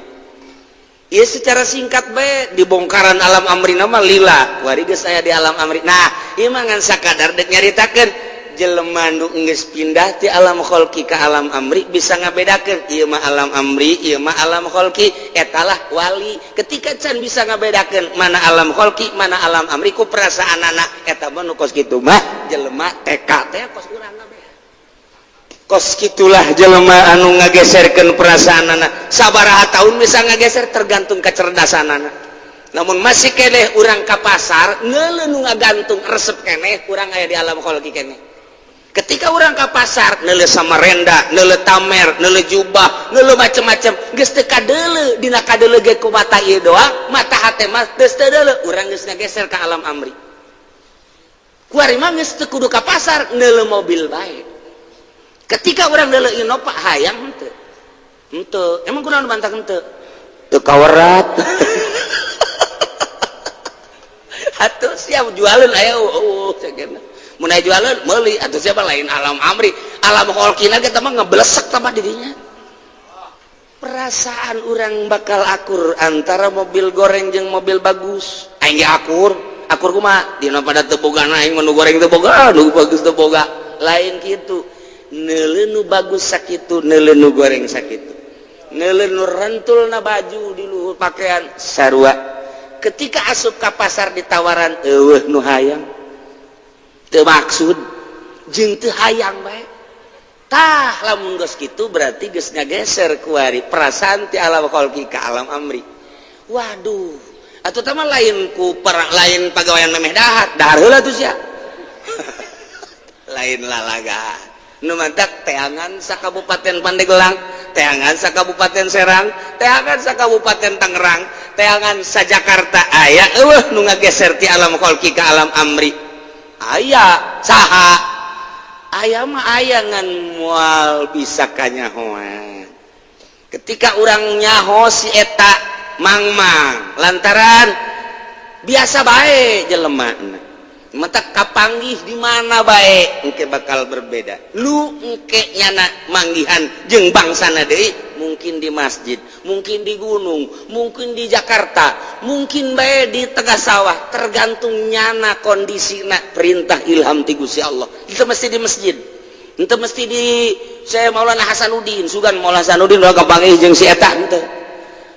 Ieu secara singkat bae dibongkaran alam amri nama lila. Ku ari geus aya di alam amri. Nah, ieu mah ngan sakadar deuk nyaritakeun jelema nu geus pindah ti alam kholqi ka alam amri bisa ngabedakeun ieu mah alam amri, ieu mah alam kholqi. Etalah wali. Ketika can bisa ngabedakeun mana alam kholqi, mana alam amri ku perasaan anak eta mah nu kos kitu mah jelema TK teh kos urang kabeh. Kos kitulah jelema anu ngageserkeun perasaanana. Sabaraha tahun bisa ngageser tergantung kecerdasanana. Namun masih keneh urang ka pasar neuleuh nu ngagantung resep keneh urang aya di alam kholqi keneh. Ketika urang ka pasar neuleuh samarenda, neuleuh tamer, neuleuh jubah, neuleuh macem-macem, geus teu kadeuleu dina kadeuleu ge ku mata ieu doang, mata hate mah geus teu deuleu, urang geus ngageser ka alam amri. Kuari mah geus teu kudu ka pasar, neuleuh mobil bae. Ketika orang neuleuh Innova hayang henteu. Henteu, emang kunaon bantah henteu? Teu kawerat. Atuh siap jualeun aya eueuh cenah. Mun aya jualeun meuli atuh siapa lain alam amri, alam kholqina ge mah ngeblesek tambah dirinya. Perasaan orang bakal akur antara mobil goreng jeung mobil bagus. Aing ge akur, akur kumaha? Dina pada teu boga aing mah nu goreng teu boga, nu bagus teu boga. Lain kitu. Neuleuh nu bagus sakitu, neuleuh nu goreng sakitu. Neuleuh nu rentulna baju di luhur pakaian sarua. Ketika asup ka pasar ditawaran eueuh nu hayang. Teu maksud jeung teu hayang bae. Tah lamun geus kitu berarti geus ngageser kuari perasaan ti alam kholqi ka alam amri. Waduh, atuh tah mah lain ku perang lain pagawean memeh dahar, dahar heula tuh sia. Lain lalaga. Nu mantak teangan sa Kabupaten Pandeglang, teangan sa Kabupaten Serang, teangan sa Kabupaten Tangerang, teangan sa Jakarta aya eueuh nu ngageser ti alam kholqi ka alam amri. Aya saha? Aya mah aya ngan moal bisa kanyahoan. Ketika urang nyaho si eta mangmang lantaran biasa bae jelema. Mentak kapanggih di mana bae engke bakal berbeda. Lu engke nyana manggihan jeung bangsana deui, mungkin di masjid, mungkin di gunung, mungkin di Jakarta, mungkin bae di tengah sawah, tergantung nyana kondisina perintah ilham ti Gusti Allah. Itu mesti di masjid. Itu mesti di saya Maulana Hasanuddin, sugan Maulana Hasanuddin ulah kapanggih jeung si eta henteu.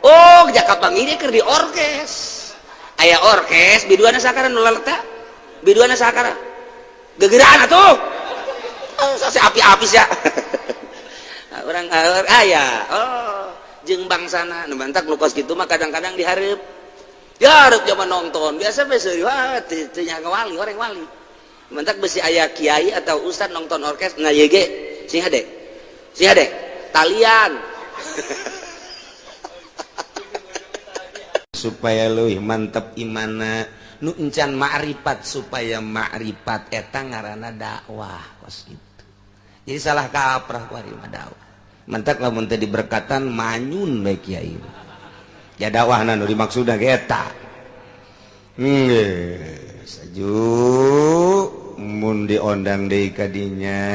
Oh, ja kapanggih dia keur di orkes. Aya orkes biduana sakaran nu laleta. Biduana sakara gegeraan atuh. Oh, api-api sia. Orang aya. Oh, jeung bangsana nu mantak nu kos kitu mah kadang-kadang dihareup. Dihareup zaman nonton. Biasa we seuri wah teu nyaga wali, orang wali. Mantak besi aya kiai atau ustad nonton orkes nah ieu ge sing hade. Sing hade talian. Supaya leuwih mantep imana. Nu encan ma'rifat supaya ma'rifat eta ngaranna dakwah kos kitu. Jadi salah kaprah ku ari mah dakwah. Mantak lamun teu diberkatan manyun bae kiai. Ya dakwahna nu dimaksudna ge eta. Geus aju mun diondang deui ka dinya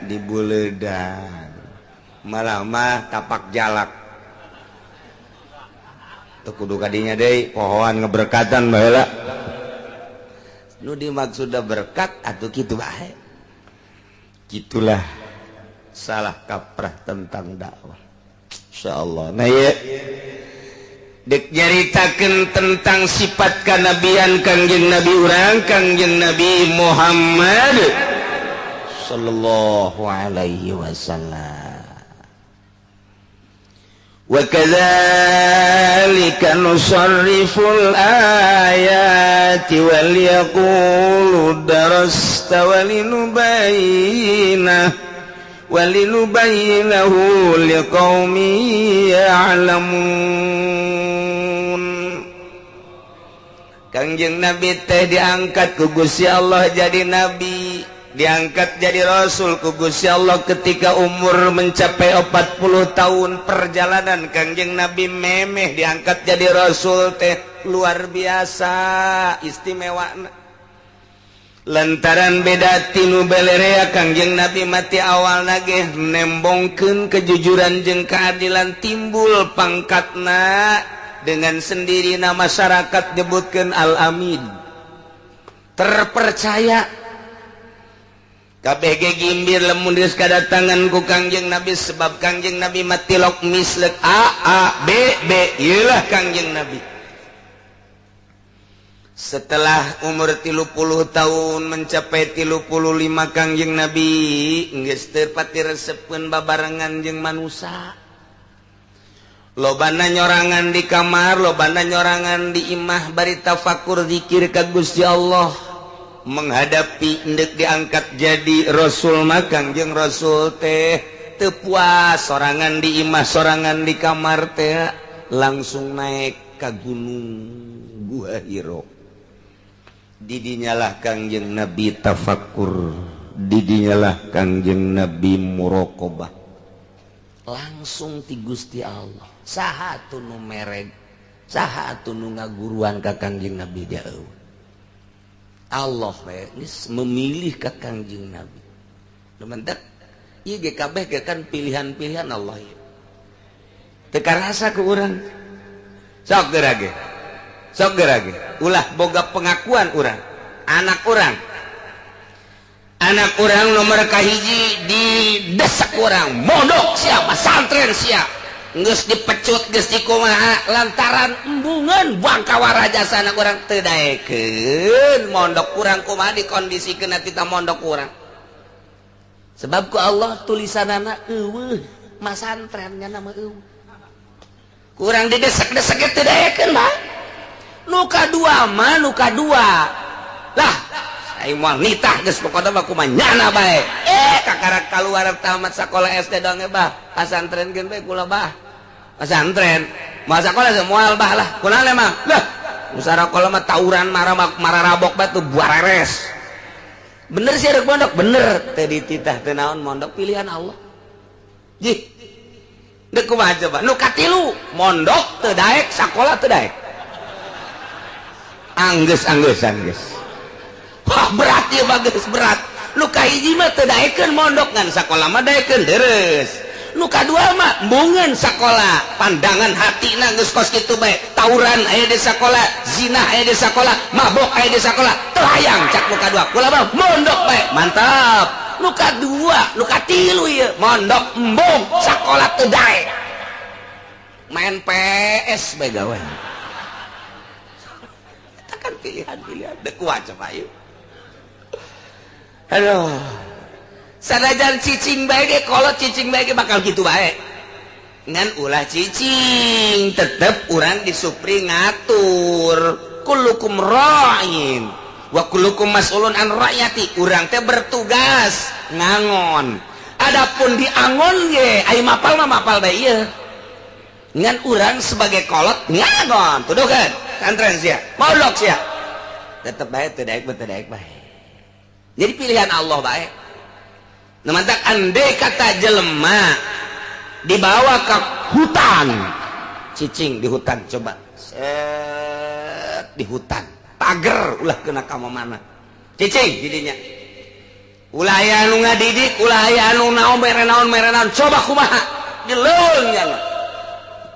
dibuledan. Malah mah tapak jalak. Kudu kadinya deui pohoan ngeberkatan baheula. Nu dimaksudna berkat atuh kitu bae. Gitulah salah kaprah tentang dakwah. Insyaallah. Nah ieu dek nyaritakeun tentang sifat kanabian Kangjeng Nabi urang Kangjeng Nabi Muhammad sallallahu alaihi wasallam. وكذلك نصرف الآيات وليقولوا درست ولنبينه لقوم يعلمون. Kangjeng Nabi teh diangkat ku Gusti Allah jadi nabi, diangkat jadi rasul ku Gusti Allah ketika umur mencapai 40 tahun. Perjalanan Kangjeng Nabi memeh diangkat jadi rasul teh luar biasa istimewa. Lantaran beda tinu belerea Kangjeng Nabi mati awal nage nembongkeun kejujuran jeung keadilan, timbul pangkatna dengan sendiri masyarakat nyebutkeun al-amin, terpercaya. KBG gimbir lemun geus kadatangan ku Kangjeng Nabi sebab Kangjeng Nabi mati lok mislek A A B B ieulah Kangjeng Nabi. Setelah umur 30 tahun mencapai 35, Kangjeng Nabi geus teu pati resepeun babarengan jeung manusia. Lobana nyorangan di kamar, lobana nyorangan di imah, bari tafakur, zikir ka Gusti Allah. Menghadapi endek diangkat jadi rasul mah, Kangjeng Rasul teh teu puas sorangan di imah, sorangan di kamar teh, langsung naik ka gunung Gua Hiro. Didinyalah Kangjeng Nabi tafakur, didinyalah Kangjeng Nabi muraqabah langsung ti Gusti Allah. Saha atuh nu mereg, saha atuh nu ngaguruan ka Kangjeng Nabi? Jauh Allah we geus memilih ka Kangjeng Nabi. Nu mentek ieu ge kabeh ge kan pilihan-pilihan Allah ieu. Teu karasa ku urang. Sok geura ge, sok geura ge, ulah boga pengakuan urang. Anak urang, anak urang nomor kahiji didesak urang mondok sia, pesantren sia. Geus dipecut, geus dikumaha, lantaran embungan bangkawa jasa anak urang teu daekeun mondok kurang. Kumaha dikondisikeun tita mondok urang? Sebab ku Allah tulisanana euweuh masantrennya, nama euweuh. Kurang didesek-desek teu daekeun mah. Nu kadua mah, nu kadua lah, aing moal nitah geus, pokona mah kumaha nyana bae. Kakara kaluar tamat sekolah SD dong, bah, pasantren bae kula, bah, pesantren. Moal sakola moal, bah lah. Kunaon emang lah? Musara mah tawuran, marah marah, rabok batu buareres. Bener sih rek mondok, bener teh dititah teu naon, mondok pilihan Allah. Jih, dek kumaha coba? Nu katilu mondok teu daek, sakola teu daek, anggeus anggeus anggeus. Wah, berat ya, bagus berat. Nu kahiji mah teu daekeun mondok, ngan sakola mah daekeun deres. Nu kadua mah embungeun sakola, pandangan hatina geus kos kitu bae, tawuran aya di sakola, zina aya di sakola, mabok aya di sakola, teu hayang cak nu kadua, kula mah mondok bae. Mantap nu kadua. Nu katilu ieu mondok embung, sakola teu daek, main PS bae gawe. Eta kan pilihan-pilihan. Dek kuat coba yuk. Aduh, sanajan cicing bae ge, kolot cicing bae ge bakal gitu bae. Ngan ulah cicing, tetep urang disupri ngatur. Kullukum ra'in wa kullukum mas'ulun an ra'yati. Urang teh bertugas ngangon. Adapun diangon ge, ai mapal mah mapal bae ieu. Ngan urang sebagai kolot ngangon, tuduh kan? Santren sia, mondok sia. Tetep bae teu daek, teu daek bae. Jadi pilihan Allah bae. Nah, mantak andai kata jelema dibawa ke hutan, cicing di hutan, coba set di hutan, pager, ulah kena kamu mana, cicing jadinya, ulah aya anu ngadidik, ulah aya anu naon, mere naon, mere naon, coba kumaha di leuweung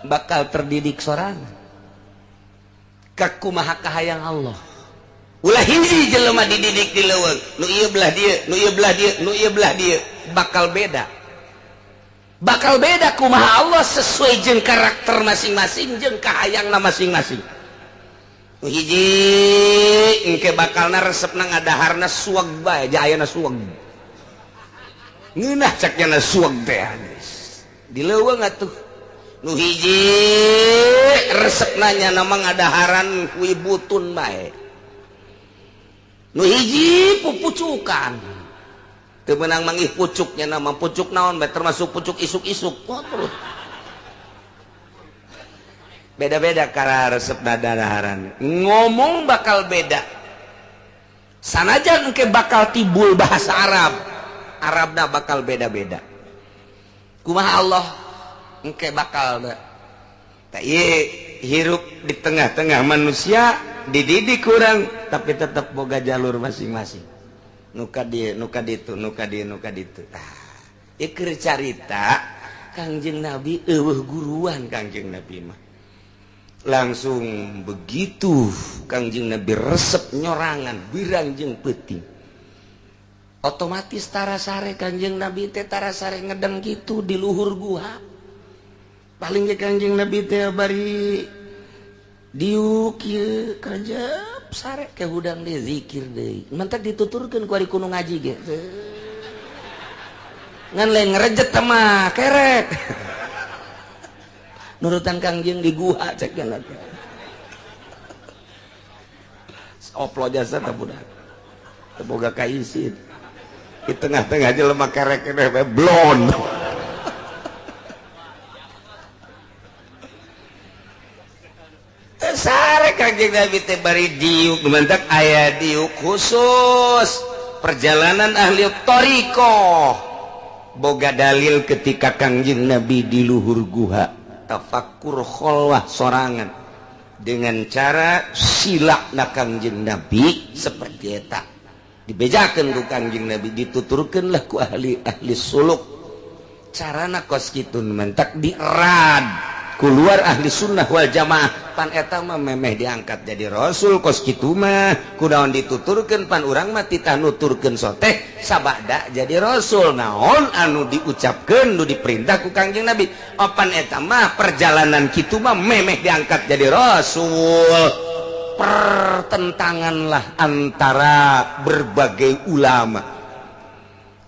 bakal terdidik sorangan kakumaha kahayang Allah. Ulah hiji jelema dididik di leuweung, nu ieu belah dieu, nu ieu belah dieu, nu ieu belah dieu, bakal beda, bakal beda kumaha Allah sesuai jeung karakter masing-masing jeung kahayangna masing-masing. Nu hiji engke bakalna resepna ngadaharna suweg bae, jayana suweg, ngeunah cek nyana suweg teh di leuweung atuh. Nu hiji resepna nyana mah ngadaharan kui butun bae. Nu hiji pupucukan, teu meunang manggih pucuknya, nama pucuk naon bae, termasuk pucuk isuk-isuk. Oh, terus beda-beda karena resep dadaharan, ngomong bakal beda. Sanajan engke bakal timbul bahasa Arab, Arabna bakal beda-beda. Kumaha Allah engke bakal tak hirup di tengah-tengah manusia, dididik kurang, tapi tetap boga jalur masing-masing, nuka dia, nuka ditu, nuka dia, nuka ditu. Ah, ieu carita Kangjeng Nabi euweuh guruan. Kangjeng Nabi mah langsung begitu. Kangjeng Nabi resep nyorangan birang jeung peuting, otomatis tarasare Kangjeng Nabi teh tarasare ngedeng gitu di luhur gua. Paling ge Kangjeng Nabi teh bari Diuk ieu kerjep sare ke hudang deui zikir deui. Mantak dituturkeun ku ari kudu ngaji ge. Ngan lain ngerejet mah kerek. Nurutan Kangjeng di guha cek geuna. Oplo jasa teh budak. Teu boga kaisin. Di tengah-tengah jelema kerek keneh blon. Sare Kangjeng Nabi teh bari diuk mantak aya diuk khusus perjalanan ahli thariqah. Boga dalil ketika Kangjeng Nabi di luhur guha tafakkur kholwah sorangan dengan cara silakna Kangjeng Nabi seperti eta dibejakeun ku Kangjeng Nabi, dituturkeun lah ku ahli-ahli suluk carana kos kitu mantak dierad keluar ahli sunnah wal jamaah pan eta mah memeh diangkat jadi rasul kos kitu mah kunaon dituturkeun pan urang mah titah nuturkeun soteh sabada jadi rasul naon anu diucapkeun nu diperintah ku Kangjeng Nabi opan eta mah perjalanan kitu mah memeh diangkat jadi rasul. Pertentanganlah antara berbagai ulama,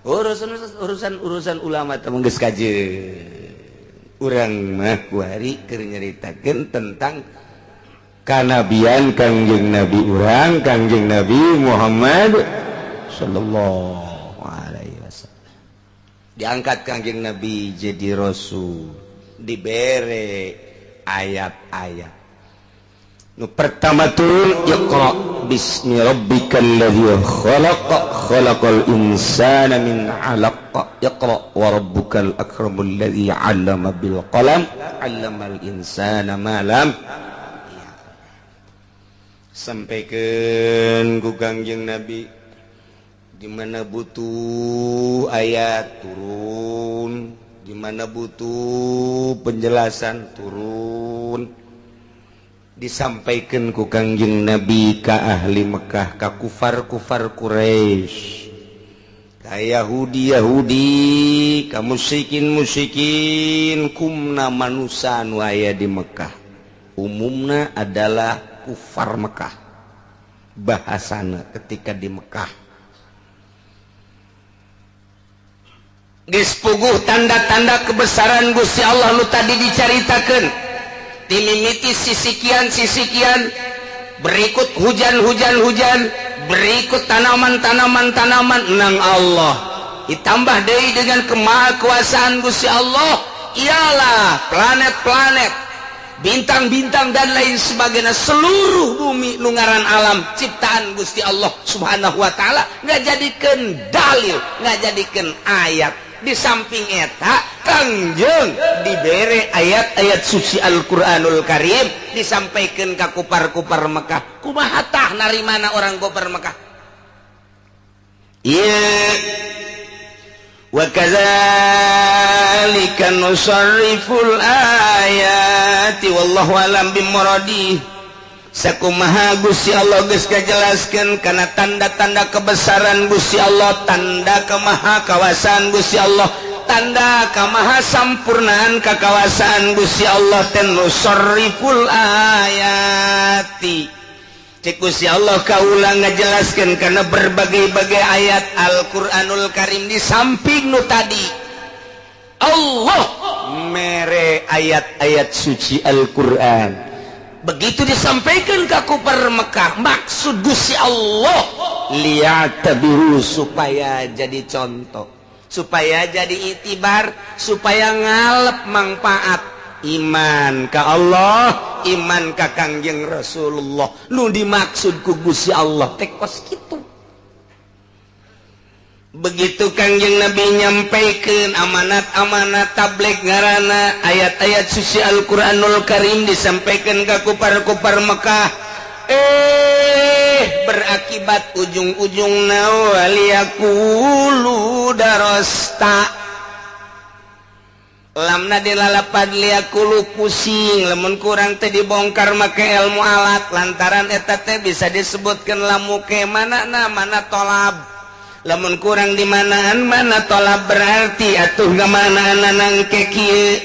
urusan ulama teh geus kajeun. Urang mah kuari keur nyaritakeun tentang kanabian Kangjeng Nabi urang Kangjeng Nabi Muhammad sallallahu alaihi wasallam. Diangkat Kangjeng Nabi jadi rasul, dibere ayat-ayat. Nu pertama turun Iqra bismi rabbikal ladzi khalaq khalaqal insana min 'alaq Iqra wa rabbukal akramul ladzi 'allama bil qalam 'allamal insana ma lam. Sampaikeun ku Kangjeng Nabi di mana butuh ayat turun, di mana butuh penjelasan turun. Disampaikan ku Kangjeng Nabi ka ahli Mekah, ka kufar-kufar Quraisy, ka Yahudi-Yahudi, ka musyrikin-musyrikin, kumna manusa nu aya di Mekah. Umumna adalah kufar Mekah. Bahasana ketika di Mekah. Geus puguh tanda-tanda kebesaran Gusti Allah nu tadi dicaritakeun. Dimimiti sisikian-sisikian, berikut hujan-hujan-hujan, berikut tanaman-tanaman-tanaman nang Allah. Ditambah deui dengan kemahakuasaan Gusti Allah, ialah planet-planet, bintang-bintang dan lain sebagainya, seluruh bumi nu ngaran alam ciptaan Gusti Allah Subhanahu wa taala ngajadikeun dalil, ngajadikeun ayat. Di samping eta Kangjeng dibere ayat-ayat suci Al-Qur'anul Karim disampaikan ka kupar-kupar Mekah. Kumaha tah narimana orang kupar Mekah? Ieu wa kadzalika nusarriful ayati wallahu alam bimuradi. Sakumaha Gusti Allah geus kajelaskeun kana tanda-tanda kebesaran Gusti Allah, tanda kemahakawasaan Gusti Allah, tanda kemahasampurnaan kakawasaan Gusti Allah teh nusarriful ayati. Cek Gusti Allah kaula ngajelaskeun kana berbagai-bagai ayat Al-Qur'anul Karim di samping nu tadi Allah mere ayat-ayat suci Al-Qur'an. Begitu disampaikan ke kupar Mekah, maksud Gusti Allah liya'tabiru, supaya jadi contoh, supaya jadi itibar, supaya ngalep manfaat iman ka Allah, iman ka Kangjeng Rasulullah. Nu dimaksud ku Gusti Allah teh kos kitu. Begitu Kangjeng Nabi nyampaikan amanat-amanat tabligh ngaranna ayat-ayat suci Al-Qur'anul Karim disampaikan ke kupar-kupar Mekah, berakibat ujung-ujungna waliyaqulu darasta. Lamna dilalapad liyaqulu pusing, lamun kurang teh dibongkar make ilmu alat, lantaran eta teh bisa disebutkeun lamuke mana na mana tolab. Lamun kurang di manaan mana tolab berarti atuh kamanaan nangke kieu.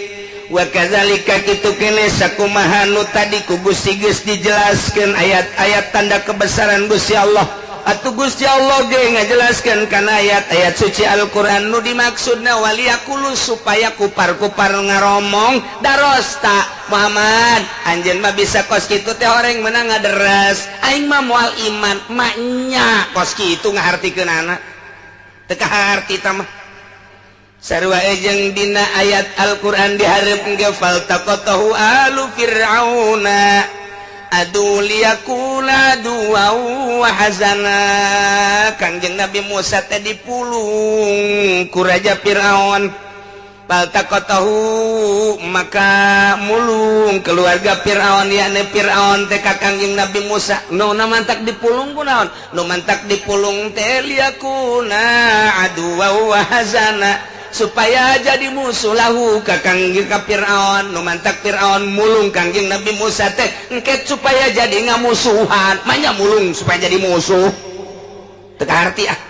Wa kadzalika kitu kene sakumaha nu tadi ku Gusti geus dijelaskeun ayat-ayat tanda kebesaran Gusti Allah. Atuh Gusti Allah ge ngajelaskeun kana ayat-ayat suci Al-Qur'an nu dimaksudna waliyaqulu supaya kupar-kupar ngaromong darosta Muhammad anjeun mah bisa kos kitu teh horeng meunang ngaderes aing mah moal iman maknya kos kitu ngahartikeunana teu kaharti tah mah. Sarua jeung dina ayat Al-Qur'an dihareup ge faltaqatahu alu fir'auna adu liyakula du'a wa hazana. Kangjeng Nabi Musa teh dipulung ku Raja Fir'aun. Faltaqatahu maka mulung keluarga Fir'aun yakni Fir'aun teh ka Kangjeng Nabi Musa. Nu mantak dipulung ku naon? Nu mantak dipulung teh liyakuna adu'a wa hazana, supaya jadi musuh lahu ka Kangjeng ka Fir'aun. Nu mantak Fir'aun mulung Kangjeng Nabi Musa teh engke supaya jadi ngamusuhan. Manya mulung supaya jadi musuh teu kaharti ah.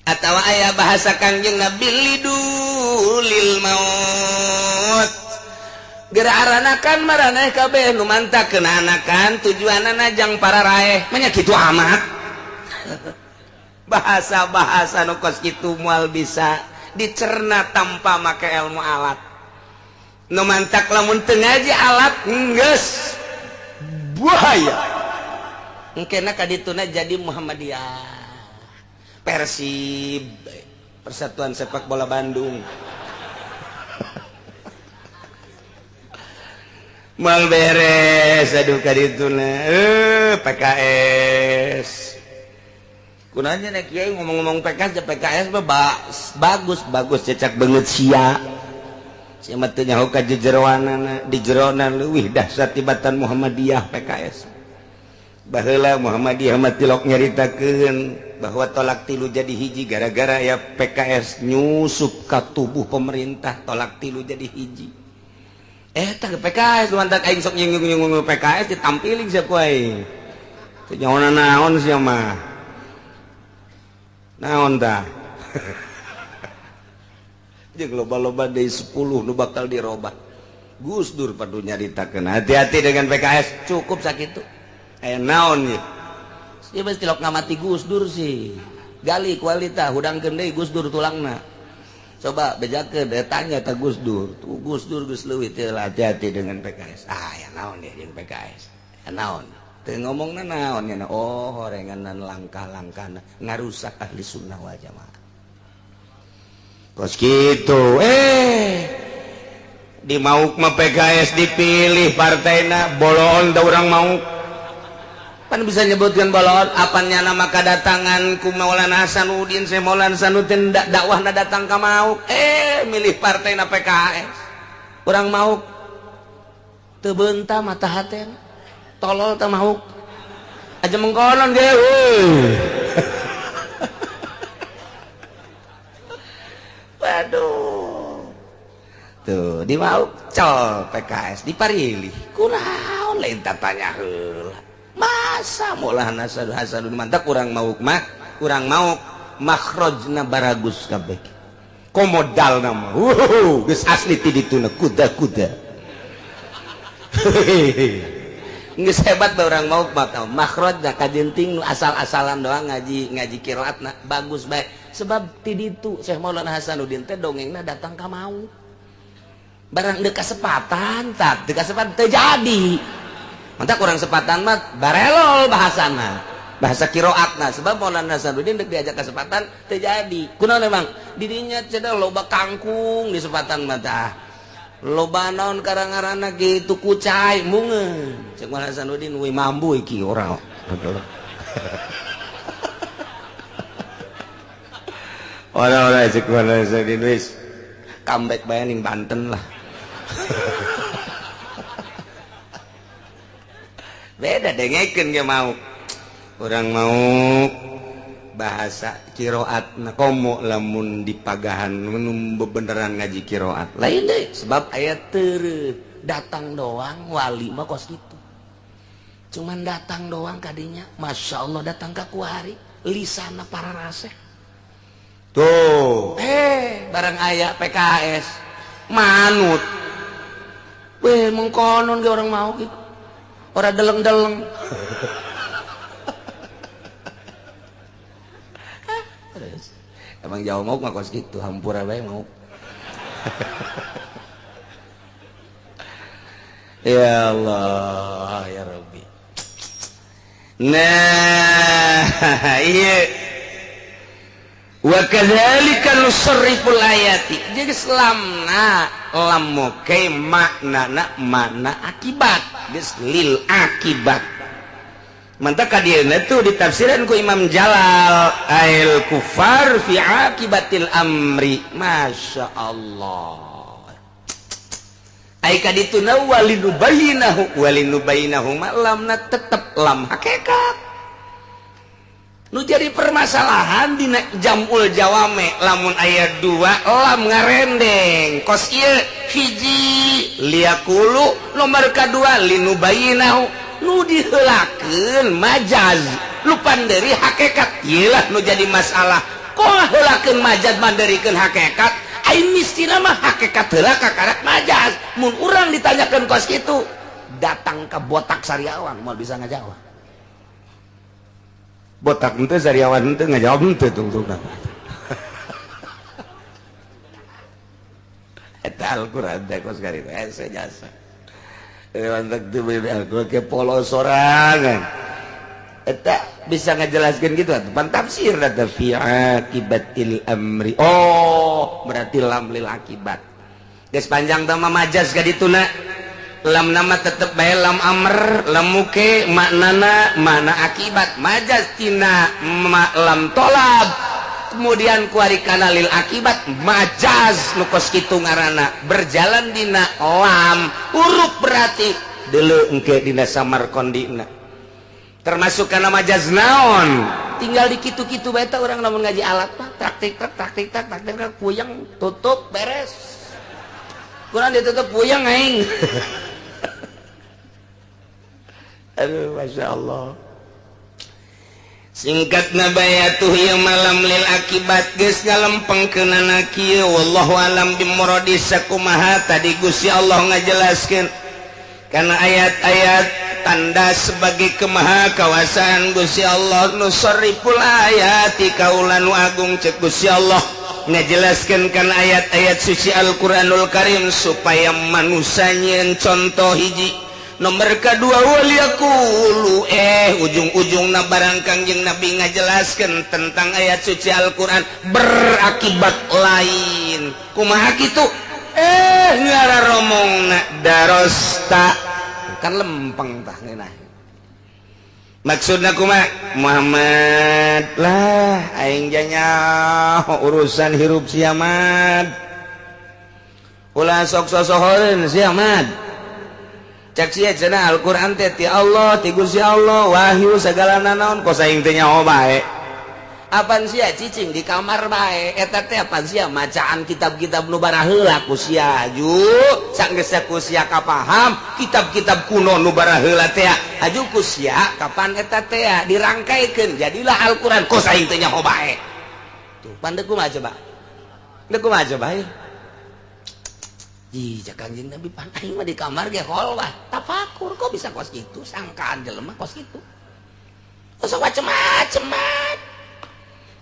Atawa aya bahasa Kangjeng Nabi lidulil maut geura aranakan maraneh kabeh nu mantak keuna anakan tujuanana jang para raeh. Manya kitu amat. Bahasa-bahasa nu kos kitu moal bisa dicerna tanpa make ilmu alat. Nu mantak lamun teu ngaji alat geus bahaya. Engkena ka dituna jadi Muhammadiyah, Persib, Persatuan Sepak Bola Bandung. Mal beres aduh ka dituna PKS. Kunanya nek kiai ngomong-ngomong PKS, PKS mah bagus bagus cecak beungeut sia. Sia mah teu nyaho ka jejeroanana, di jerona leuwih dahsyat tibatan Muhammadiyah PKS. Baheula Muhammadiyah mah tilok nyaritakeun bahwa tolak tilu jadi hiji gara-gara ya PKS nyusup ka tubuh pemerintah, tolak tilu jadi hiji. Tah PKS mantak aing sok nyinggung-nyinggung PKS ditampiling sia ku aing. Teu nyaho naon sia mah. Naon tah? Jeung loba-loba deui 10 nu bakal dirobah. Gus Dur padu nyaritakeun hati-hati dengan PKS, cukup sakitu. Aya naon ieu? Ieu mah tilok ngamati Gus Dur sih. Gali kualita hudangkeun deui Gus Dur tulangna. Coba bejakeun tanya ta Gus Dur. Tuh Gus Dur geus leuwih teh hati-hati dengan PKS. Ah, aya naon ieu jeung PKS? Aya naon? Teu ngomongna naon nya? Oh, horenganan langkah-langkahna ngarusak ahli sunnah wal jamaah. Kos kitu. Di mauk mah PKS dipilih partaina boloon da urang mauk. Pan bisa nyebutkeun boloon apan nyana maka datangan ku Maulana Hasanuddin, Syekh Maulana Hasanuddin dakwahna datang ka mauk. Milih partaina PKS. Urang mauk teu beunta mata haten. Tolol teh mauk aja mengkonon ge euy. Waduh tuh di mauk col PKS diparilih kunaon lain tatanya heula masa Maulana Hasanuddin mantak urang mauk mah urang mauk makhrajna baragus kabeh komodalna mah geus asli ti dituna kuda-kuda. Geus hebat ba urang mauk mah makhrajna kajenting nu asal-asalan doang ngaji ngaji qiraatna bagus bae sebab ti ditu Syekh Maulana Hasanuddin teh dongengna datang ka mauk barang deuk kasepatan tak deuk kasepatan teu jadi mantak urang sepatan mah barelol bahasana bahasa qiraatna sebab Maulana Hasanuddin deuk diajak kasepatan teu jadi kunaon emang didinya cenah loba kangkung di sepatan mah tah loba naon karang-karana gitu kucai mungeun cek Maulana Hasanuddin we mambu iki ora. Ora-ora cek Maulana Hasanuddin wis comeback bae ning Banten lah. Beda dengekeun ge mau. Urang mau bahasa qiraatna komo lamun dipagahan mun bebeneran ngaji qiraat lain deui sebab aya teu datang doang wali mah kos kitu cuman datang doang kadinya Masya Allah datang ka kuari lisana para raseh tuh barang aya PKS Manut. Weh mengkonon ge orang mau gitu. Ora deleng-deleng. Emang jauh mau mah kos kitu, hampura bae mau. Ya Allah, ya Rabbi. Nah, iya. Wa kadzalika nusarriful ayati. Jadi selamna lam moke maknana makna akibat. Geus lil akibat. Mantap kadieuna tuh ditafsiran ku Imam Jalal ail kufar fi akibatil amri. Masya Allah. Ai kadituna walinubayinahu walinubayinahu lamna tetep lam hakikat. Nu jadi permasalahan dina jamul jawame lamun aya dua lam ngarendeng kos ieu hiji liyaqulu nomor kadua linubayinahu nu diheulakeun majaz lu panderi hakikat ieu lah nu jadi masalah. Kok heulakeun majaz manderikeun hakikat? Aing mistina mah hakikat heula kakarak majaz. Mun urang ditanyakeun kos kitu datang ke botak sariawan moal bisa ngajawab. Botak henteu sariawan henteu ngajawab henteu tungtungna. Eta Al-Qur'an teh kos kitu hese jasa. Mantap tuh Al-Qur'an ke polos sorangan. Eta bisa ngajelaskeun gitu atuh pan tafsir eta fi akibatil amri. Oh, berarti lam lil akibat. Geus panjang teh mah majaz ka dituna. Lam nama tetep bae lam amr, lam muke maknana makna akibat. Majaz tina lam tolab. Kemudian kuari kana lil akibat majaz nu kos kitu ngaranna berjalan dina lam huruf berarti deuleu engke dina samarkondina. Termasuk karena majaz naon tinggal di kitu-kitu bae teh urang lamun ngaji alat mah taktik tak taktik tak taktik tak puyeng tutup beres kurang ditutup puyeng aing. Aduh Masya Allah. Singkatna bae atuh ieu malam lil akibat geus ngalempengkeunana kieu wallahu alam bimuradi sakumaha tadi Gusti Allah ngajelaskeun karena ayat-ayat tanda sebagai kemaha kawasaan Gusti Allah nusarriful ayati kaula nu agung cek Gusti Allah ngajelaskeun kana ayat-ayat suci Al-Qur'anul Karim supaya manusia nyieun contoh hiji nomor kedua waliyaqulu ujung-ujungna barang Kangjeng Nabi ngajelaskeun tentang ayat suci Al-Qur'an berakibat lain kumaha kitu ngararomongna darosta kan lempeng tah ngeunah. Maksudna kumaha Muhammad lah aing janyaho urusan hirup sia mad ulah sok sosohoreun sia mad cek sia cenah Al-Qur'an teh ti Allah ti Gusti Allah wahyu sagala nanaon kos aing teh nyaho bae apan sia cicing di kamar bae eta teh apan sia macaan kitab-kitab nu baraheula ku sia aju sanggeus ku sia kapaham kitab-kitab kuno nu baraheula teh aju ku sia kapan eta teh dirangkaikeun jadilah Al-Qur'an kos aing teh nyaho bae tuh pan deuk kumaha coba deuk kumaha coba ieu ji Kangjeng Nabi pan aing mah di kamar ge holwah tafakur kok bisa kos kitu sangkaan jelema kos kitu kos macem-macem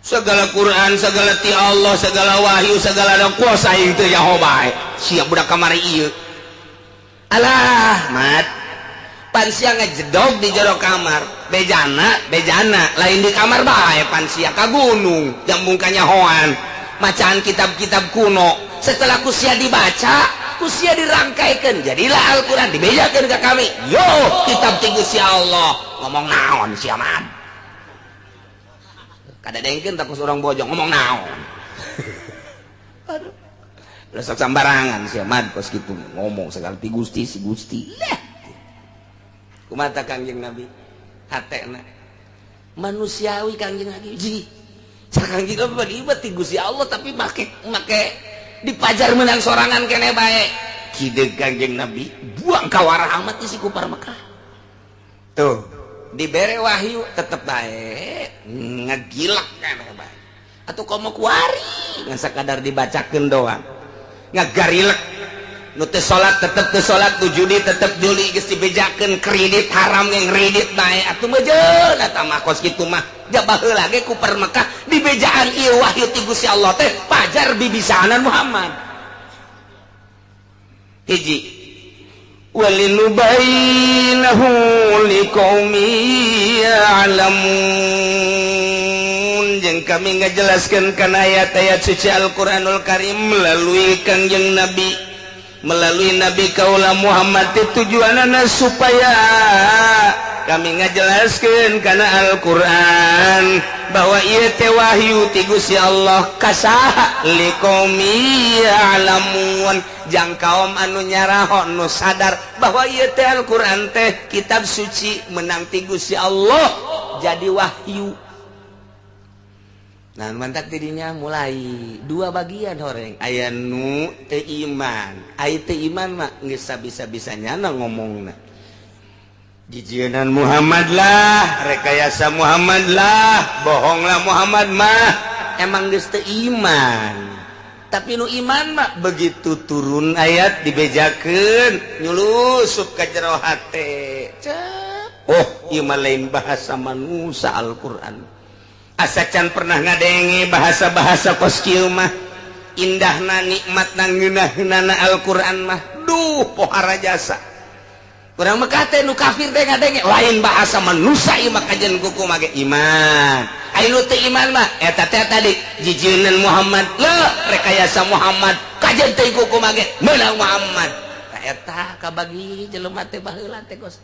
segala Quran, segala ti Allah, segala wahyu, segala ada kuasa aing teu nyaho bae. Sia budak kamari ieu. Alah, mat. Pan sia ngejedog di jero kamar. Bejana, bejana, lain di kamar bae pan sia ka gunung, jambung kanyahoan. Macaan kitab-kitab kuno. Setelah ku sia dibaca, ku sia dirangkaikeun, jadilah Al-Qur'an dibejakeun ka kami. Yo, kitab ti Gusti Allah. Ngomong naon sia mat? Kadadengkeun tak orang bojong ngomong naon. Aduh. Sok sambarangan sia mad kos kitu ngomong segala ti Gusti si Gusti. Lah. Kumaha Kangjeng Nabi? Hatena manusiawi Kangjeng Nabi. Ji. Kangjeng Nabi ieu ti Gusti Allah tapi make dipajar menang sorangan kene bae. Kideung Kangjeng Nabi buang kawarah amat isi kupar Mekah. Tuh. Dibere wahyu tetep bae ngegilak keneh bae atuh komo kuari ngan sakadar dibacakeun doang ngagarilek Nu teu salat tetep teu salat, nu judi tetep judi, geus dibejakeun kredit haram yang kredit bae atuh meujeun eta mah kos kitu mah. Ja baheula ge ku Mekah dibejaan ieu wahyu ti Gusti Allah teh pajar bibisaanan Muhammad. Hiji walinubainahu liqaumi ya'lamun, jeung kami ngajelaskeun kana ayat-ayat suci Al-Qur'anul Karim melalui Kangjeng Nabi, melalui Nabi kaula Muhammad, tujuanana supaya kami ngajelaskeun kana Al-Qur'an bahwa ieu teh wahyu ti Gusti Allah ka saha, liqaumi ya'lamun, jang kaum anu nyaraho, nu sadar bahwa ieu teh Al-Qur'an teh kitab suci menang ti Gusti Allah jadi wahyu. Nah, mantak tidinya mulai dua bagian horeng, aya nu teu iman, aya teu iman mah geus sabisa-bisanya ngomongna jijienan Muhammad lah, rekayasa Muhammad lah, bohonglah Muhammad mah, emang geus teu iman. Tapi nu iman mah begitu turun ayat dibejakeun nyulusup ka jero hate. Cep. Oh, ieu mah lain bahasa manusia Al-Qur'an. Asa can pernah ngadenge bahasa-bahasa kos kieu mah, indahna, nikmatna, ngeunahna Al-Qur'an mah, duh pohara jasa. Urang Mekah teh nu kafir teh ngadenge lain bahasa manusia ieu mah, kajen kuku mage iman. Aya nu teu iman mah eta teh tadi jijieun Muhammad le, rekayasa Muhammad, kajen teh kuku mage meunang Muhammad. Tah eta kabagi jelema teh baheula teh kos.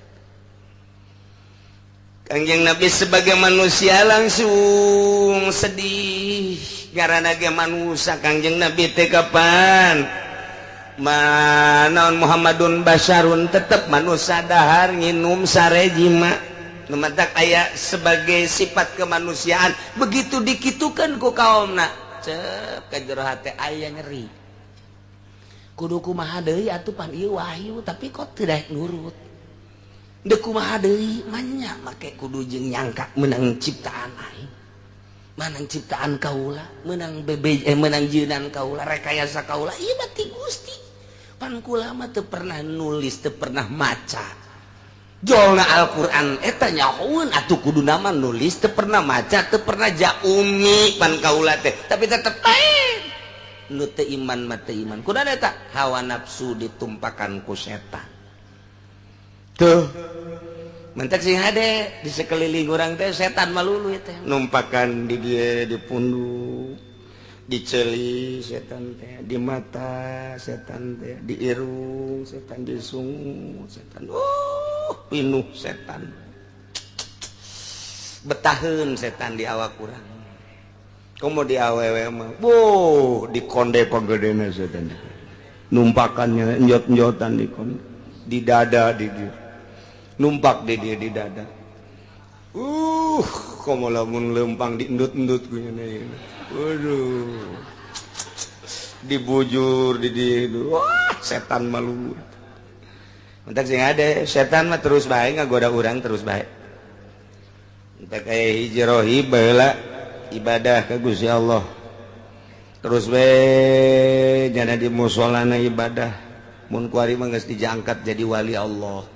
Kangjeng Nabi sebagai manusia langsung sedih karena ge manusia Kangjeng Nabi teh kapan manaon Muhammadun basyarun, tetep manusia, dahar nginum sare jima. Nu matak aya sebagai sifat kemanusiaan, begitu dikitukeun ku kaumna, cep ka jero hate aya nyeri, kudu kumaha deui atuh, pan ieu wahyu, tapi kok teu daek nurut. Deuk kumaha deui manya make kudu jeung nyangka menang ciptaan aing, menang ciptaan kaula, menang bebe menang jieunan kaula, rekayasa kaula, ieu mah ti Gusti. Pan kula mah teu pernah nulis, teu pernah maca jolna Al-Qur'an eta, nyahoeun atuh kudu nama nulis teu pernah maca, teu pernah ja umi pan kaula teh, tapi tetep bae nu teu iman mah teu iman. Kudu eta hawa nafsu ditumpakan ku setan tuh. Mentek sing hade di sekeliling urang teh setan malulu teh numpakan di dia, di punduk, di ceuli setan teh, di mata setan teh, di irung setan, di sungu setan, pinuh setan, betaheun setan di awak urang. Komo di awewe mah, boh, di konde pagedena setan numpakannya, njot-njotan di konde, di dada, di dia numpak, di dia di dada. Komo lamun lempang diendut-endut ku nya, waduh, dibujur di dia, wah, setan malu. Entak sing ada setan mah terus bae ngagoda urang, terus bae. Entak aya hiji rohib baheula ibadah ka Gusti Allah terus we, jana di musolana ibadah, mun kuari mah geus dijangkat jadi wali Allah.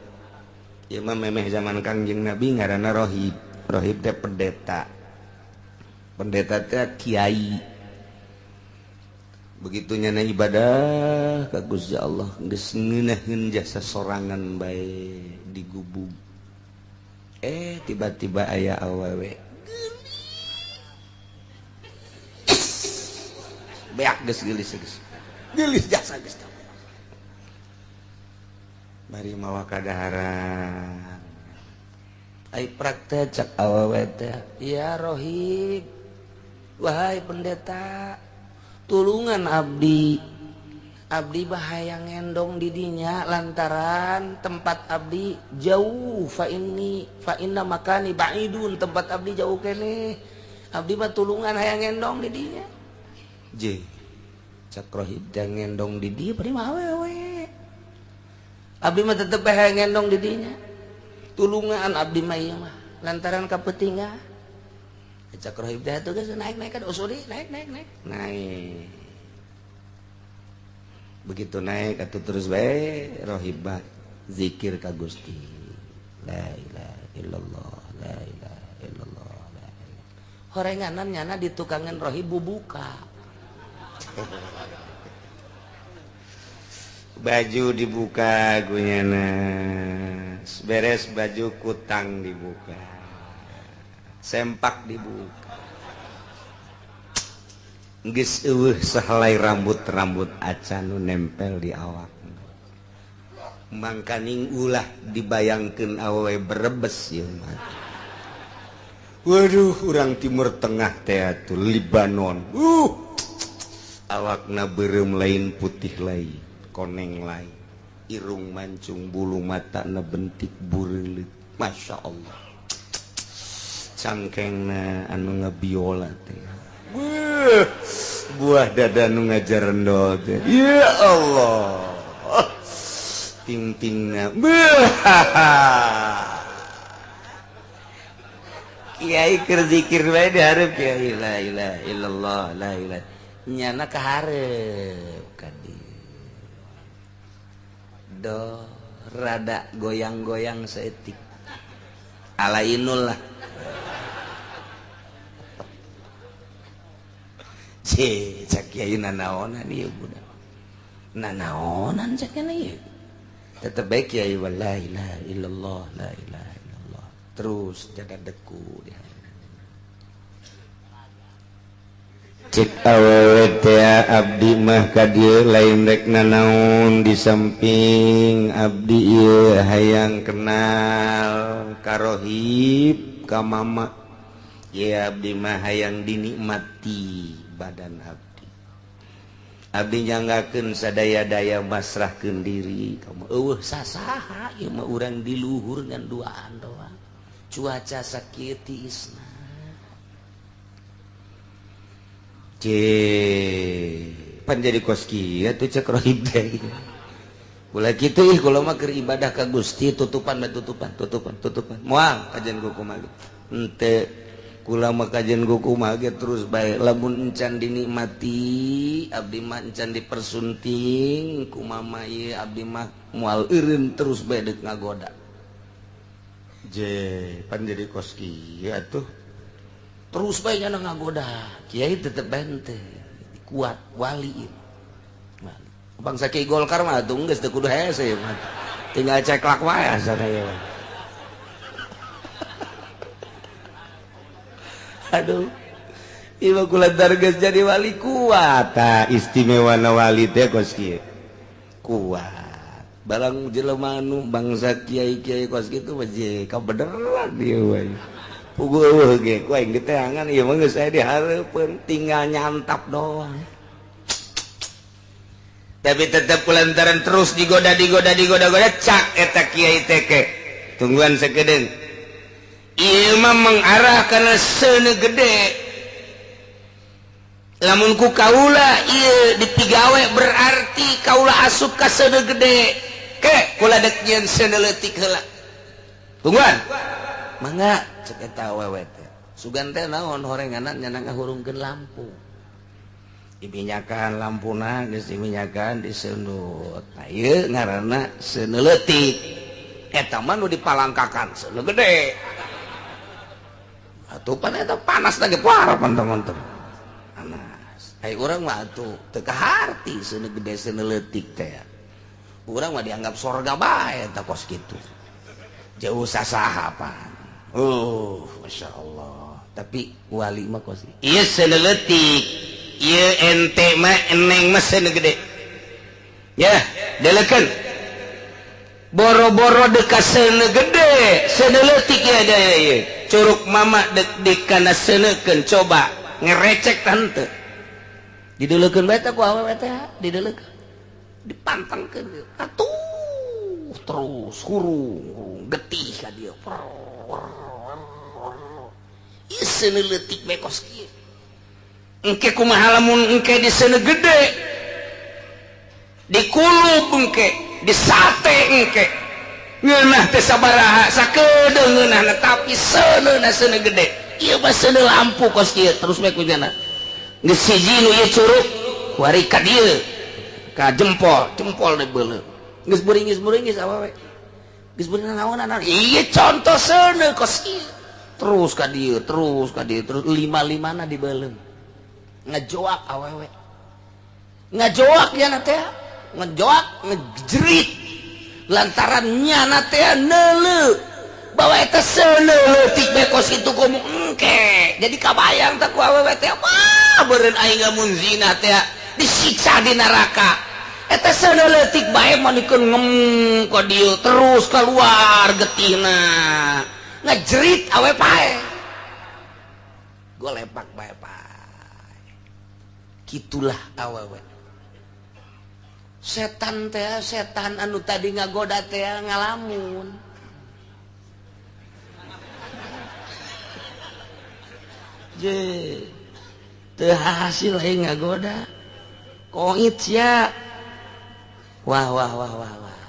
Ieu mah memeh zaman Kangjeng Nabi, ngaranna rohib. Rohib teh pendeta, pendeta teh kiai. Begitu nyana ibadah ka Gusti Allah geus ngeunaheun jasa sorangan bae di gubug, tiba-tiba aya awewe geulis, beak geus geulis, geus geulis jasa, geus bari mawa kadaharan. Ai praktek, cak awewe teh, "Ya rohib, wahai pendeta, tulungan abdi, abdi bahaya ngendong didinya lantaran tempat abdi jauh, fa inni fa inna makani ba'idun, tempat abdi jauh kene, abdi mah tulungan hayang ngendong didinya." Je, cak rohib teh, ngendong di dieu bari mah awewe, abdi mah tetep hayang ngendong didinya, tulungan abdi mah ieu mah lantaran kapetingan. Cak rohib teh, tuh geus naik, naik kan usuli, naik, naik, naik, naik. Begitu naik atuh terus bae rohibah zikir ka Gusti. La ilaha illallah, la ilaha illallah, la ilaha. Horenganan nyana ditukangan rohib bubuka. Baju dibuka gunyana, beres baju kutang dibuka, sempak dibuka. Geus eueuh sahelai rambut-rambut acan nu nempel di awak. Mangkaning ulah dibayangkeun awewe Brebes ieu mah. Waduh, urang Timur Tengah teh atuh Libanon. Awakna beureum lain putih lain, koneng lain, irung mancung, bulu matana bentik bureuleut. Masya Allah. Cangkengna anu ngabiola teh. Buah dada nu ngajarendol teh. Ya Allah. Ting-tingna. Kiai keur zikir bae dihareup kiai la ilaha illallah la ilaha. Nyana kahareup ka dieu. Do rada goyang-goyang saeutik. Alainul lah. Cek kiai nanaonan ieu budak. Nanaonan cek ieu. Tetep bae kiai la ilaha illallah la ilaha illallah. Terus jaga deku dia. Cek awewe teh abdi mah ka dieu lain rek nanaon di samping abdi ieu hayang kenal ka rohib ka mama. Ieu abdi mah hayang dinikmati badan abdi. Abdi nyanggakeun sadaya-daya masrahkeun diri kamu eueuh sasaha ieu mah urang di luhur ngan duaan doang. Cuaca sakieu tiisna. Cek pan jadi kos kieu atuh cek rohib teh. Ulah kitu ih kula mah keur ibadah ka Gusti tutupan bae tutupan tutupan tutupan. Moal kajian kumaha ge. Henteu kula mah kajian kumaha ge terus bae lamun encan dinikmati abdi mah encan dipersunting ku mama ieu abdi mah moal eureun terus bae deuk ngagoda. Je pan jadi kos kieu atuh terus bae nya ngagoda. Kiai tetep bae henteu kuat wali ieu. Bangsa Kiai Golkar mah atuh geus teu kudu hese mah. Tinggal ceklak wae asana ieu mah. Aduh, ieu mah kulantar geus jadi wali kuat. Tah istimewana wali teh kos kieu. Kuat. Barang jelema anu bangsa kiai-kiai kos kitu mah je kabeneran ieu we. Puguh eueuh ge ku aing diteangan ieu mah geus aya di hareupeun tinggal nyantap doang. Tapi tetap kulantaran terus digoda digoda digoda goda cak eta kiai teh ke. Tungguan sakedeung. Ieu mah mengarah kana seuneu gede. Lamun ku kaula ieu dipigawe berarti kaula asup ka seuneu gede. Ke kula dek nyieun seuneu leutik heula. Tungguan. Mangga cek eta awewe teh. Sugan teh naon horenganan nya ngahurungkeun lampu. Diminyakan lampuna geus diminyakan disundut. Nah ieu ngaranna seuneu leutik. Eta mah nu dipalangkakan seuneu gede. Atuh pan eta panas lagi poar teman-teman. Panas. Ai urang mah atuh teu kaharti seuneu gede seuneu leutik teh. Urang mah dianggap sorga bae eta kos kitu. Jauh sasaha pan. Masya Allah. Tapi wali mah kos kitu. Ieu seuneu leutik. Ieu ente mah eneng mah seuneu gede. Ya, delekeun. Boro-boro deka seuneu gede, seuneu leutik ya daya ieu. Curug mama dek dikana seuneukeun coba ngerecek tante. Didelekeun bae teh ku awewe teh, didelekeun. Dipantangkeun atuh terus hurung getih ka dieu. Ieu seuneu leutik bae kos kieu. Engke kumaha lamun engke di seuneu gede. Dikulub engke, disate engke. Ngeunah teh sabaraha sakedeung ngeunahna tapi seuneuna seuneu gede. Ieu mah seuneu lampu kos kieu terus bae kunyana. Geus siji nu ieu curug kuari ka dieu. Ka jempol, jempol dibeuleum. Geus beuringis-beuringis awewe. Geus beuring naon-naon. Ieu contoh seuneu kos ieu. Terus ka dieu, terus ka dieu, terus lima-limana dibeuleum. Ngajoak awewe. Ngajoak ya na teh, ngajoak, ngejerit. Lantaran nyana teh neuleuh bahwa eta seuneu leutik bae kos kitu komo engke. Jadi kabayang teh ku awewe teh, wah beureun aing lamun zina teh disiksa di neraka. Eta seuneu leutik bae manikeun ngem ka dieu terus keluar getihna. Ngejerit awe pae. Golepak bae pae. Kitulah awewe. Setan teh, setan anu tadi ngagoda teh ngalamun. Je, teu hasil aing ngagoda. Koit sia. Wah wah wah wah wah.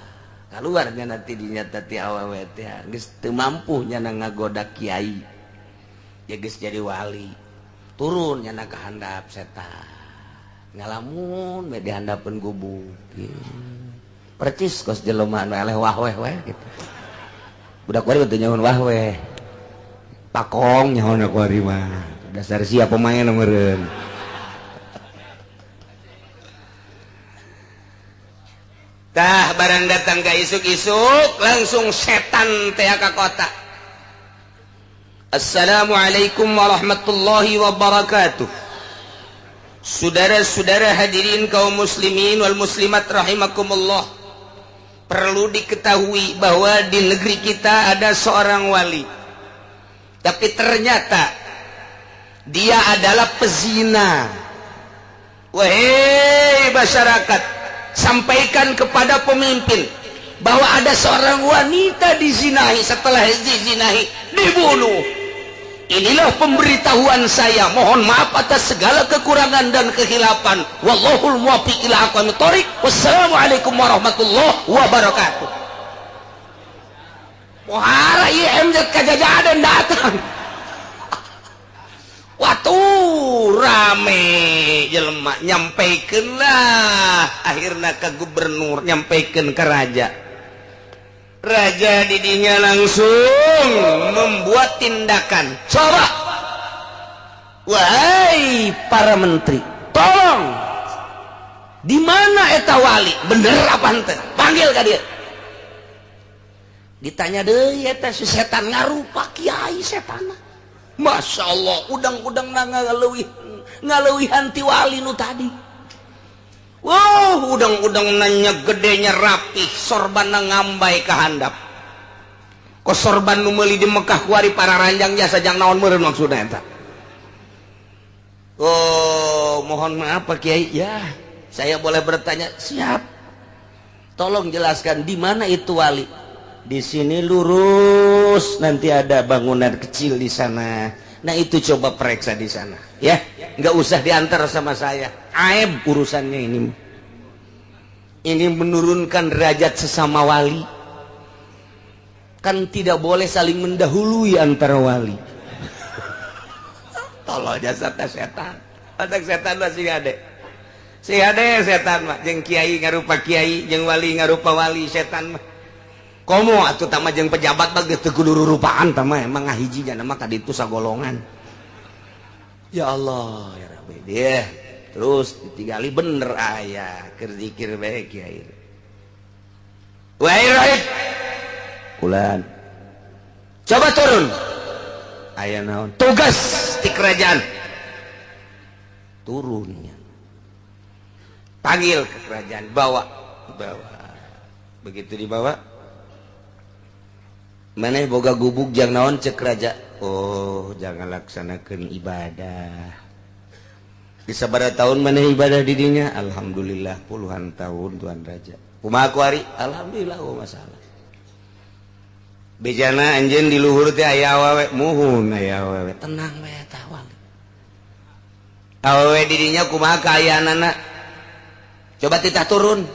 Kaluarnya nanti dinyata ti awewe teh geus teu mampu nyana ngagoda kiai. Ya geus jadi wali. Turun nyana ka handap setan. Ngalamun we di handapeun gubuk. Percis kos jelema anu eleh wah weh weh gitu. Budak kuari teu nyaho wah weh. Pakong nyaho kuari mah. Dasar sia pemain meureun. Tah barang datang ka isuk-isuk langsung setan teh ka kota. Assalamualaikum warahmatullahi wabarakatuh. Saudara-saudara hadirin kaum muslimin wal muslimat rahimakumullah. Perlu diketahui bahwa di negeri kita ada seorang wali. Tapi ternyata dia adalah pezina. Wahai masyarakat, sampaikan kepada pemimpin bahwa ada seorang wanita dizinahi, setelah dizinahi dibunuh. Inilah pemberitahuan saya. Mohon maaf atas segala kekurangan dan kehilapan. Wallahul muwaffiq ila aqwamit thoriq. Wassalamualaikum warahmatullahi wabarakatuh. Pohara ieu MZ kajajadan datang. Waktu rame jelema nyampaikeun lah akhirna ke gubernur, nyampaikeun ke raja. Raja didinya langsung membuat tindakan. Coba, wahai para menteri, tolong, di mana eta wali? Bener apa henteu? Panggil ka dia. Ditanya deui eta si setan ngarupa kiai setan. Masya Allah, udang-udang ngaleuwihan ti wali nu tadi. Wow, udang-udang nanya gedenya rapih, sorban ngambai ka handap. Ko sorban nu meuli di Mekah kuari para ranjang jasa jang naon meureun maksudna eta. Oh, mohon maaf Pak Kiai, ya, saya boleh bertanya? Siap. Tolong jelaskan di mana itu wali? Di sini lurus, nanti ada bangunan kecil di sana. Nah itu coba periksa di sana, ya. Nggak usah diantar sama saya. Aib urusannya ini. Ini menurunkan derajat sesama wali. Kan tidak boleh saling mendahului antara wali. Tolong jasa setan. Otak setan mah sing ade. Sing ade setan mah jeung kiai ngarupa kiai, jeung wali ngarupa wali setan mah. Komo atuh tah mah jeung pejabat mah geus teu kudu rurupaan tah mah emang ngahiji nya mah ka ditu sagolongan. Ya Allah ya Rabbi. Dia terus ditinggali bener aya keur zikir bae kiai. Wahai rahib. Kulan. Coba turun. Aya naon? Tugas di kerajaan. Turunnya. Panggil ke kerajaan, bawa, bawa. Begitu dibawa, maneh boga gubuk jang naon cek raja. Oh, jangan laksanakan ibadah. Di sabaraha tahun maneh ibadah di dinya? Alhamdulillah puluhan tahun Tuan Raja. Kumaha kuari? Alhamdulillah oh masalah. Bejana anjeun di luhur teh aya awewe, muhun aya awewe. Tenang we eta wali. Awewe di dinya kumaha kaayaanana? Coba titah turun.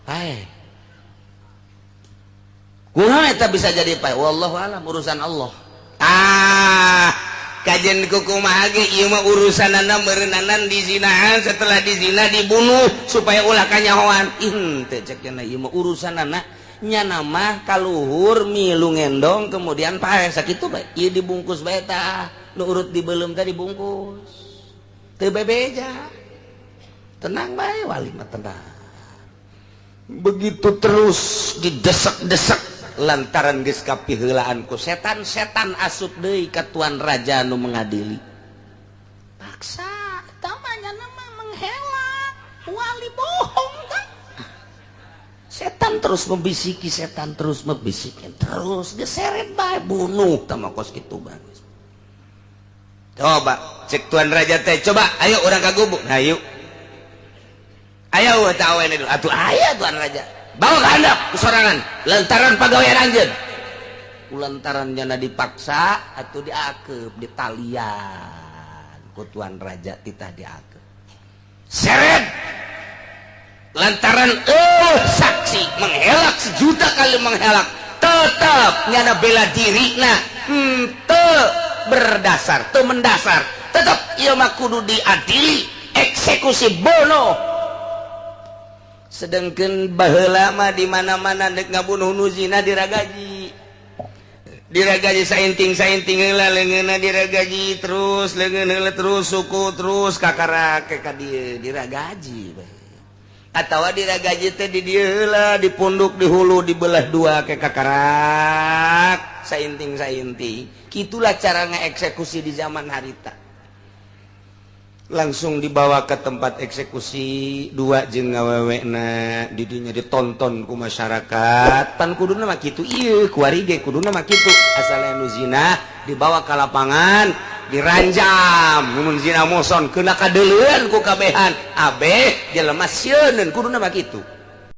Pae. Kumaha eta bisa jadi pae? Wallahu alam, urusan Allah. Ah, Kajen kukumaha ge ieu mah urusanana meureunana dizinahan, setelah dizina dibunuh supaya ulah kanyahoan. Ih, teu, cek cenah, ieu mah urusanana nyana mah kaluhur milu ngendong kemudian paeh, sakitu bae. Ieu dibungkus bae tah, nu urut dibeuleum teh dibungkus. Teu bebeja. Tenang bae, wali mah tenang. Begitu terus didesek-desek lantaran geus kapiheulaan ku setan-setan, asup deui ka tuan raja nu mengadili. Paksa eta mah, nyana mah menghelak, wali bohong kan. Setan terus membisiki, setan terus membisiki, terus diseret bae, bunuh tah mah kos kitu bagus. Coba cek tuan raja teh, coba ayo urang ka gubuk. Nah, ayo ayo tahu ini atuh, aya tuan raja bawa ke handap kesorangan lantaran pagawean anjeun. Lantaran jana dipaksa atau diakep ditalian ku tuan raja, titah diakep seret lantaran saksi menghelak sejuta kali menghelak tetap nyana bela diri. Nah, berdasar teu mendasar, tetap ieu mah kudu diadili, eksekusi, bunuh. Sedangkan baheula mah di mana-mana dek ngabunuh nu zina diragaji, diragaji sainting sainting heula leungeunna, diragaji terus leungeun heula, terus suku, terus kakara ke ka dieu diragaji bae, atawa diragaji teh di dieu heula, dipunduk di hulu, dibelah dua ke kakarak sainting sainting. Kitulah cara ngeeksekusi di zaman harita. Langsung dibawa ke tempat eksekusi dua jeung ngawewekna, didinya ditonton ku masyarakat. Pan kuduna mah kitu ieu, kuari ge kuduna mah kitu, asal nu zina dibawa ke lapangan, diranjam, mun zina muhson kena kadeuleun ku kabehan, abeh jelema sieun, kuduna mah kitu.